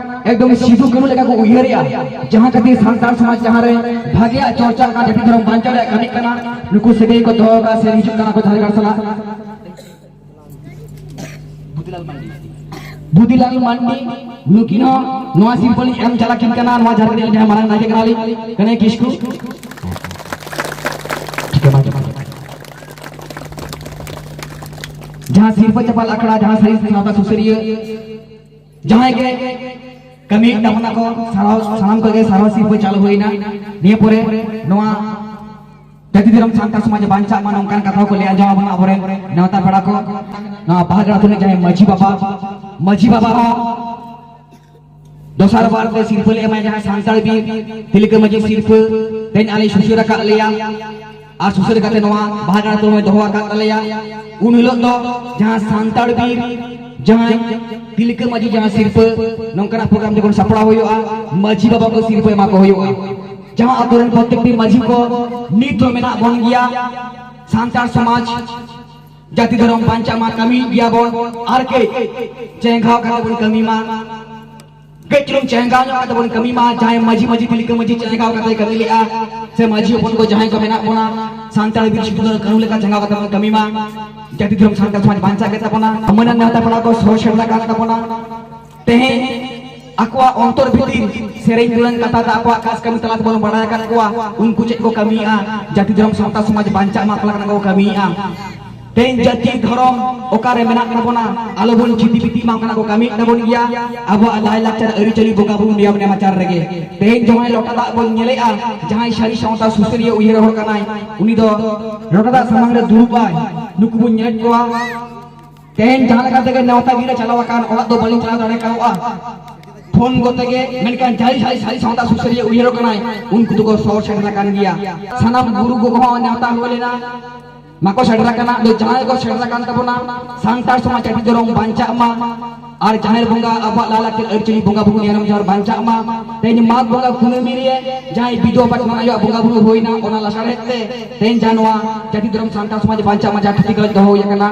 ᱮᱠᱫᱚᱢ ᱥᱤᱫᱩ ᱠᱟᱹᱱᱦᱩ ᱞᱮᱠᱟ ᱠᱚ ᱩᱭᱦᱟᱹᱨᱮᱜᱼᱟ, ᱡᱟᱦᱟᱸ ᱠᱷᱟᱹᱛᱤᱨ ᱥᱟᱱᱛᱟᱲ ᱥᱚᱢᱟᱡᱽ ᱡᱟᱦᱟᱸ ᱨᱮ ᱵᱷᱟᱜᱮᱭᱟᱜ ᱪᱚᱨᱪᱟ ᱠᱟᱱᱟ, ᱡᱟᱹᱛᱤ ᱫᱷᱚᱨᱚᱢ ᱵᱟᱧᱪᱟᱣ ᱨᱮᱭᱟᱜ ᱠᱟᱹᱢᱤ ᱠᱟᱱᱟ, ᱱᱩᱠᱩ ᱥᱟᱹᱜᱟᱹᱭ ᱠᱚ ᱫᱚᱦᱚ ᱟᱠᱟᱫ ᱥᱮ ᱦᱤᱡᱩᱜ ᱠᱟᱱᱟ ᱠᱚ ᱡᱷᱟᱲᱜᱨᱟᱢ ᱥᱟᱞᱟᱜ᱾ ᱵᱩᱫᱤᱞᱟᱞ ᱢᱟᱱᱰᱤ, ᱵᱩᱫᱤᱞᱟᱞ ᱢᱟᱱᱰᱤ, ᱱᱩᱠᱤᱱ ᱦᱚᱸ ᱱᱚᱣᱟ ᱥᱤᱨᱯᱟᱹ ᱞᱤᱧ ᱮᱢ ᱪᱟᱞ ᱟᱹᱠᱤᱱ ᱠᱟᱱᱟ᱾ ᱱᱚᱣᱟ ᱡᱷᱟᱲᱠᱷᱚᱸᱰ ᱨᱮᱱ ᱡᱟᱦᱟᱸᱭ ᱢᱟᱨᱟᱝ ᱱᱟᱭᱠᱮ ᱠᱟᱱᱟᱞᱤᱧ, ᱠᱟᱹᱱᱟᱹᱭ ᱠᱤᱥᱠᱩ᱾ ᱴᱷᱤᱠ ᱜᱮᱭᱟ, ᱢᱟ, ᱢᱟ᱾ ᱡᱟᱦᱟᱸ ᱥᱤᱨᱯᱟᱹ ᱪᱟᱯᱟᱞ ᱟᱠᱷᱲᱟ, ᱡᱟᱦᱟᱸ ᱥᱟᱹᱨᱤ ᱥᱟᱶᱛᱟ ᱥᱩᱥᱟᱹᱨᱤᱭᱟᱹ, ᱡᱟᱦᱟᱸᱭ ᱜᱮ ᱠᱟᱹᱢᱤᱭᱮᱫ ᱛᱟᱵᱚᱱᱟ ᱠᱚ, ᱥᱟᱨᱦᱟᱣ, ᱥᱟᱱᱟᱢ ᱠᱚᱜᱮ ᱥᱟᱨᱦᱟᱣ ᱥᱤᱨᱯᱟᱹ ᱪᱟᱞ ᱦᱩᱭᱱᱟ᱾ ᱱᱤᱭᱟᱹ ᱯᱚᱨᱮ ᱱᱚᱣᱟ ᱡᱟᱹᱛᱤ ᱫᱷᱚᱨᱚᱢ ᱥᱟᱱᱛᱟᱲ ᱥᱚᱢᱟᱡᱽ ᱵᱟᱧᱪᱟᱜ ᱢᱟ, ᱱᱚᱝᱠᱟᱱ ᱠᱟᱛᱷᱟ ᱠᱚ ᱞᱟᱹᱭ ᱟᱸᱡᱚᱢ ᱟᱵᱚᱱᱟ ᱟᱵᱚᱨᱮᱱ ᱱᱮᱣᱛᱟ ᱯᱮᱲᱟ ᱠᱚ᱾ ᱱᱚᱣᱟ ᱵᱟᱦᱟᱜᱟᱲ ᱟᱹᱛᱩ ᱨᱮ ᱡᱟᱦᱟᱸᱭ ᱢᱟᱹᱡᱷᱤ ᱵᱟᱵᱟ, ᱢᱟᱹᱡᱷᱤ ᱵᱟᱵᱟ ᱦᱚᱸ ᱫᱚᱥᱟᱨ ᱵᱟᱨ ᱛᱮ ᱥᱤᱨᱯᱟᱹ ᱞᱮ ᱮᱢᱟᱭ, ᱡᱟᱦᱟᱸ ᱥᱟᱱᱛᱟᱲ ᱵᱤᱨ ᱛᱤᱞᱠᱟᱹ ᱢᱟᱹᱡᱷᱤ ᱥᱤᱨᱯᱟᱹ ᱛᱮᱦᱮᱧ ᱟᱞᱮ ᱥᱩᱥᱟᱹᱨ ᱟᱠᱟᱫ ᱞᱮᱭᱟ᱾ ᱟᱨ ᱥᱩᱥᱟᱹᱨ ᱠᱟᱛᱮ ᱱᱚᱣᱟ ᱵᱟᱦᱟᱜᱟᱲ ᱟᱹᱛᱩ ᱨᱮ ᱫᱚᱦᱚ ᱟᱠᱟᱫ ᱛᱟᱞᱮᱭᱟ᱾ ᱩᱱ ᱦᱤᱞᱳᱜ ᱫᱚ ᱡᱟᱦᱟᱸ ᱥᱟᱱᱛᱟᱲ ᱵᱤᱨ, ᱡᱟᱦᱟᱸᱭ ᱛᱤᱞᱠᱟᱹ ᱢᱟᱹᱡᱷᱤ ᱡᱟᱦᱟᱸ ᱥᱤᱨᱯᱟᱹ, ᱱᱚᱝᱠᱟᱱᱟᱜ ᱯᱨᱳᱜᱨᱟᱢ ᱡᱚᱠᱷᱚᱱ ᱥᱟᱯᱲᱟᱣ ᱦᱩᱭᱩᱜᱼᱟ, ᱢᱟᱹᱡᱷᱤ ᱵᱟᱵᱟ ᱠᱚ ᱥᱤᱨᱯᱟᱹ ᱮᱢᱟ ᱠᱚ ᱦᱩᱭᱩᱜᱼᱟ᱾ ᱡᱟᱦᱟᱸ ᱟᱹᱛᱩ ᱨᱮᱱ ᱯᱨᱚᱛᱮᱠᱴᱤ ᱢᱟᱹᱡᱷᱤ ᱠᱚ ᱱᱤᱛ ᱦᱚᱸ ᱢᱮᱱᱟᱜ ᱵᱚᱱ ᱜᱮᱭᱟ, ᱥᱟᱱᱛᱟᱲ ᱥᱚᱢᱟᱡᱽ ᱡᱟᱹᱛᱤ ᱫᱷᱚᱨᱚᱢ ᱵᱟᱧᱪᱟᱜ ᱢᱟ, ᱠᱟᱹᱢᱤ ᱜᱮᱭᱟ ᱵᱚᱱ, ᱟᱨ ᱠᱟᱹᱡ ᱪᱮᱸᱜᱷᱟᱣ ᱠᱟᱛᱮ ᱵᱚᱱ ᱠᱟᱹᱢᱤ ᱢᱟ᱾ ᱠᱟᱹᱡ ᱪᱩᱞᱩᱝ ᱪᱮᱸᱜᱷᱟᱣ ᱧᱚᱜ ᱠᱟᱛᱮ ᱵᱚᱱ ᱠᱟᱹᱢᱤ ᱢᱟ᱾ ᱡᱟᱦᱟᱸᱭ ᱢᱟᱹᱡᱷᱤ, ᱢᱟᱹᱡᱷᱤ ᱛᱤᱞᱠᱟᱹ ᱢᱟᱹᱡᱷᱤ ᱪᱮᱸᱜᱷᱟᱣ ᱠᱟᱛᱮ ᱠᱟᱹᱢᱤ ᱞᱮᱜᱼᱟ, ᱥᱮ ᱢᱟᱹᱡᱷᱤ ᱦᱚᱯᱚᱱ ᱠᱚ ᱡᱟᱦᱟᱸᱭ ᱠᱚ ᱢᱮᱱᱟᱜ ᱵᱚᱱᱟ, ᱥᱟᱱᱛᱟᱲ ᱵᱤᱨ ᱥᱤᱫᱩ ᱠᱟᱹᱱᱦᱩ ᱞᱮᱠᱟ ᱪᱮᱸᱜᱷᱟᱣ ᱠᱟᱛᱮ ᱵᱚᱱ ᱠᱟᱹᱢᱤ ᱢᱟ᱾ ᱡᱟᱹᱛᱤ ᱫᱷᱚᱨᱚᱢ ᱥᱟᱱᱛᱟᱲ ᱥᱚᱢᱟᱡᱽ ᱵᱟᱧᱪᱟᱜ ᱜᱮ ᱛᱟᱵᱚᱱᱟ᱾ ᱢᱟᱹᱱᱟᱱ ᱱᱮᱣᱛᱟ ᱯᱮᱲᱟ ᱠᱚ ᱥᱚᱦᱚᱨ ᱥᱮᱴᱮᱨ ᱟᱠᱟᱱ ᱛᱟᱵᱚᱱᱟ᱾ ᱛᱮᱦᱮᱧ ᱟᱠᱚᱣᱟᱜ ᱚᱱᱛᱚᱨ ᱵᱷᱤᱛᱤᱨ ᱥᱮᱨᱮᱧ ᱫᱩᱨᱟᱹᱝ ᱠᱟᱛᱷᱟ ᱛᱮ ᱟᱠᱚᱣᱟᱜ ᱠᱟᱡᱽ ᱠᱟᱹᱢᱤ ᱛᱟᱞᱟ ᱛᱮᱵᱚᱱ ᱵᱟᱲᱟᱭ ᱟᱠᱟᱫ ᱠᱚᱣᱟ, ᱩᱱᱠᱩ ᱪᱮᱫ ᱠᱚ ᱠᱟᱹᱢᱤᱭᱮᱫᱼᱟ, ᱡᱟᱹᱛᱤ ᱫᱷᱚᱨᱚᱢ ᱥᱟᱶᱛᱟ ᱥᱚᱢᱟᱡᱽ ᱵᱟᱧᱪᱟᱜ ᱢᱟ ᱚᱠᱟ ᱞᱮᱠᱟᱱᱟᱜ ᱠᱚ ᱠᱟᱹᱢᱤᱭᱮᱫᱼᱟ᱾ ᱛᱮᱦᱮᱧ ᱡᱟᱹᱛᱤ ᱫᱷᱚᱨᱚᱢ ᱚᱠᱟᱨᱮ ᱢᱮᱱᱟᱜ ᱛᱟᱵᱚᱱᱟ, ᱟᱞᱚᱵᱚᱱ ᱪᱷᱤᱛᱤ ᱵᱤᱛᱤ ᱢᱟ, ᱚᱱᱠᱟᱱᱟᱜ ᱠᱚ ᱠᱟᱹᱢᱤᱭᱮᱫ ᱛᱟᱵᱚᱱ ᱜᱮᱭᱟ᱾ ᱟᱵᱚᱣᱟᱜ ᱞᱟᱭᱼᱞᱟᱠᱪᱟᱨ ᱟᱹᱨᱤᱪᱟᱹᱞᱤ ᱵᱚᱸᱜᱟ ᱵᱩᱨᱩ ᱱᱤᱭᱚᱢ ᱱᱮᱢᱟᱪᱟᱨ ᱨᱮᱜᱮ ᱛᱮᱦᱮᱧ ᱡᱟᱦᱟᱸᱭ ᱞᱚᱴᱟ ᱫᱟᱜ ᱵᱚᱱ ᱧᱮᱞᱮᱜᱼᱟ, ᱡᱟᱦᱟᱸᱭ ᱥᱟᱹᱨᱤ ᱥᱟᱶᱛᱟ ᱥᱩᱥᱟᱹᱨᱤᱭᱟᱹ ᱩᱭᱦᱟᱹᱨ ᱦᱚᱲ ᱠᱟᱱᱟᱭ, ᱩᱱᱤ ᱫᱚ ᱞᱚᱴᱟ ᱫᱟᱜ ᱥᱟᱢᱟᱝ ᱨᱮ ᱫᱩᱲᱩᱵ ᱟᱭ᱾ ᱱᱩᱠᱩ ᱵᱚᱱ ᱧᱮᱞᱮᱫ ᱠᱚᱣᱟ ᱛᱮᱦᱮᱧ ᱡᱟᱦᱟᱸ ᱞᱮᱠᱟ ᱛᱮᱜᱮ ᱱᱮᱣᱛᱟ ᱜᱤᱨᱟᱹ ᱪᱟᱞᱟᱣ ᱟᱠᱟᱱ, ᱚᱲᱟᱜ ᱫᱚ ᱵᱟᱹᱞᱤᱧ ᱪᱟᱞᱟᱣ ᱫᱟᱲᱮ ᱠᱟᱣᱜᱼᱟ ᱯᱷᱳᱱ ᱠᱚᱛᱮ ᱜᱮ, ᱢᱮᱱᱠᱷᱟᱱ ᱡᱟᱦᱟᱸᱭ, ᱡᱟᱦᱟᱸᱭ ᱥᱟᱹᱨᱤ ᱥᱟᱶᱛᱟ ᱥᱩᱥᱟᱹᱨᱤᱭᱟᱹ ᱩᱭᱦᱟᱹᱨᱚᱜ ᱠᱟᱱᱟᱭ, ᱩᱱᱠᱩ ᱫᱚᱠᱚ ᱥᱚᱦᱚᱨ ᱥᱮᱴᱮᱨ ᱟᱠᱟᱱ ᱜᱮᱭᱟ᱾ ᱥᱟᱱᱟᱢ ᱜᱩᱨᱩ ᱜᱚᱜᱚ ᱦᱚᱸ ᱱᱮᱣᱛᱟ ᱦᱩᱭ ᱞᱮᱱᱟ, ᱢᱟᱠᱚ ᱥᱮᱴᱮᱨ ᱟᱠᱟᱱᱟ᱾ ᱟᱫᱚ ᱡᱟᱦᱟᱸᱭ ᱠᱚ ᱥᱮᱴᱮᱨ ᱟᱠᱟᱱ ᱛᱟᱵᱚᱱᱟ, ᱥᱟᱱᱛᱟᱲ ᱥᱚᱢᱟᱡᱽ ᱡᱟᱹᱛᱤ ᱫᱷᱚᱨᱚᱢ ᱵᱟᱧᱪᱟᱜ ᱢᱟ, ᱟᱨ ᱡᱟᱦᱮᱨ ᱵᱚᱸᱜᱟ ᱟᱵᱚᱣᱟᱜ ᱞᱟᱭᱼᱞᱟᱠᱪᱟᱨ ᱟᱹᱨᱤᱪᱟᱹᱞᱤ ᱵᱚᱸᱜᱟ ᱵᱩᱨᱩ ᱱᱤᱭᱚᱢ ᱡᱟᱦᱟᱸ ᱵᱟᱧᱪᱟᱜ ᱢᱟ᱾ ᱛᱮᱦᱮᱧ ᱢᱟᱜᱽ ᱵᱚᱸᱜᱟ ᱠᱩᱱᱟᱹᱢᱤ ᱨᱮ ᱡᱟᱦᱟᱸᱭ ᱵᱤᱫᱷᱚᱵᱟ ᱵᱟᱪᱷᱱᱟᱣ ᱟᱭᱳᱣᱟᱜ ᱵᱚᱸᱜᱟ ᱵᱩᱨᱩ ᱦᱩᱭᱱᱟ, ᱚᱱᱟ ᱞᱟᱥᱟᱲᱦᱮᱫ ᱛᱮ ᱛᱮᱦᱮᱧ ᱡᱟᱦᱟᱸ ᱱᱚᱣᱟ ᱡᱟᱹᱛᱤ ᱫᱷᱚᱨᱚᱢ ᱥᱟᱱᱛᱟᱲ ᱥᱚᱢᱟᱡᱽ ᱵᱟᱧᱪᱟᱜ ᱢᱟ ᱡᱟᱦᱟᱸ ᱛᱷᱩᱛᱤ ᱜᱟᱞᱚᱪ ᱫᱚᱦᱚ ᱦᱩᱭ ᱟᱠᱟᱱᱟ,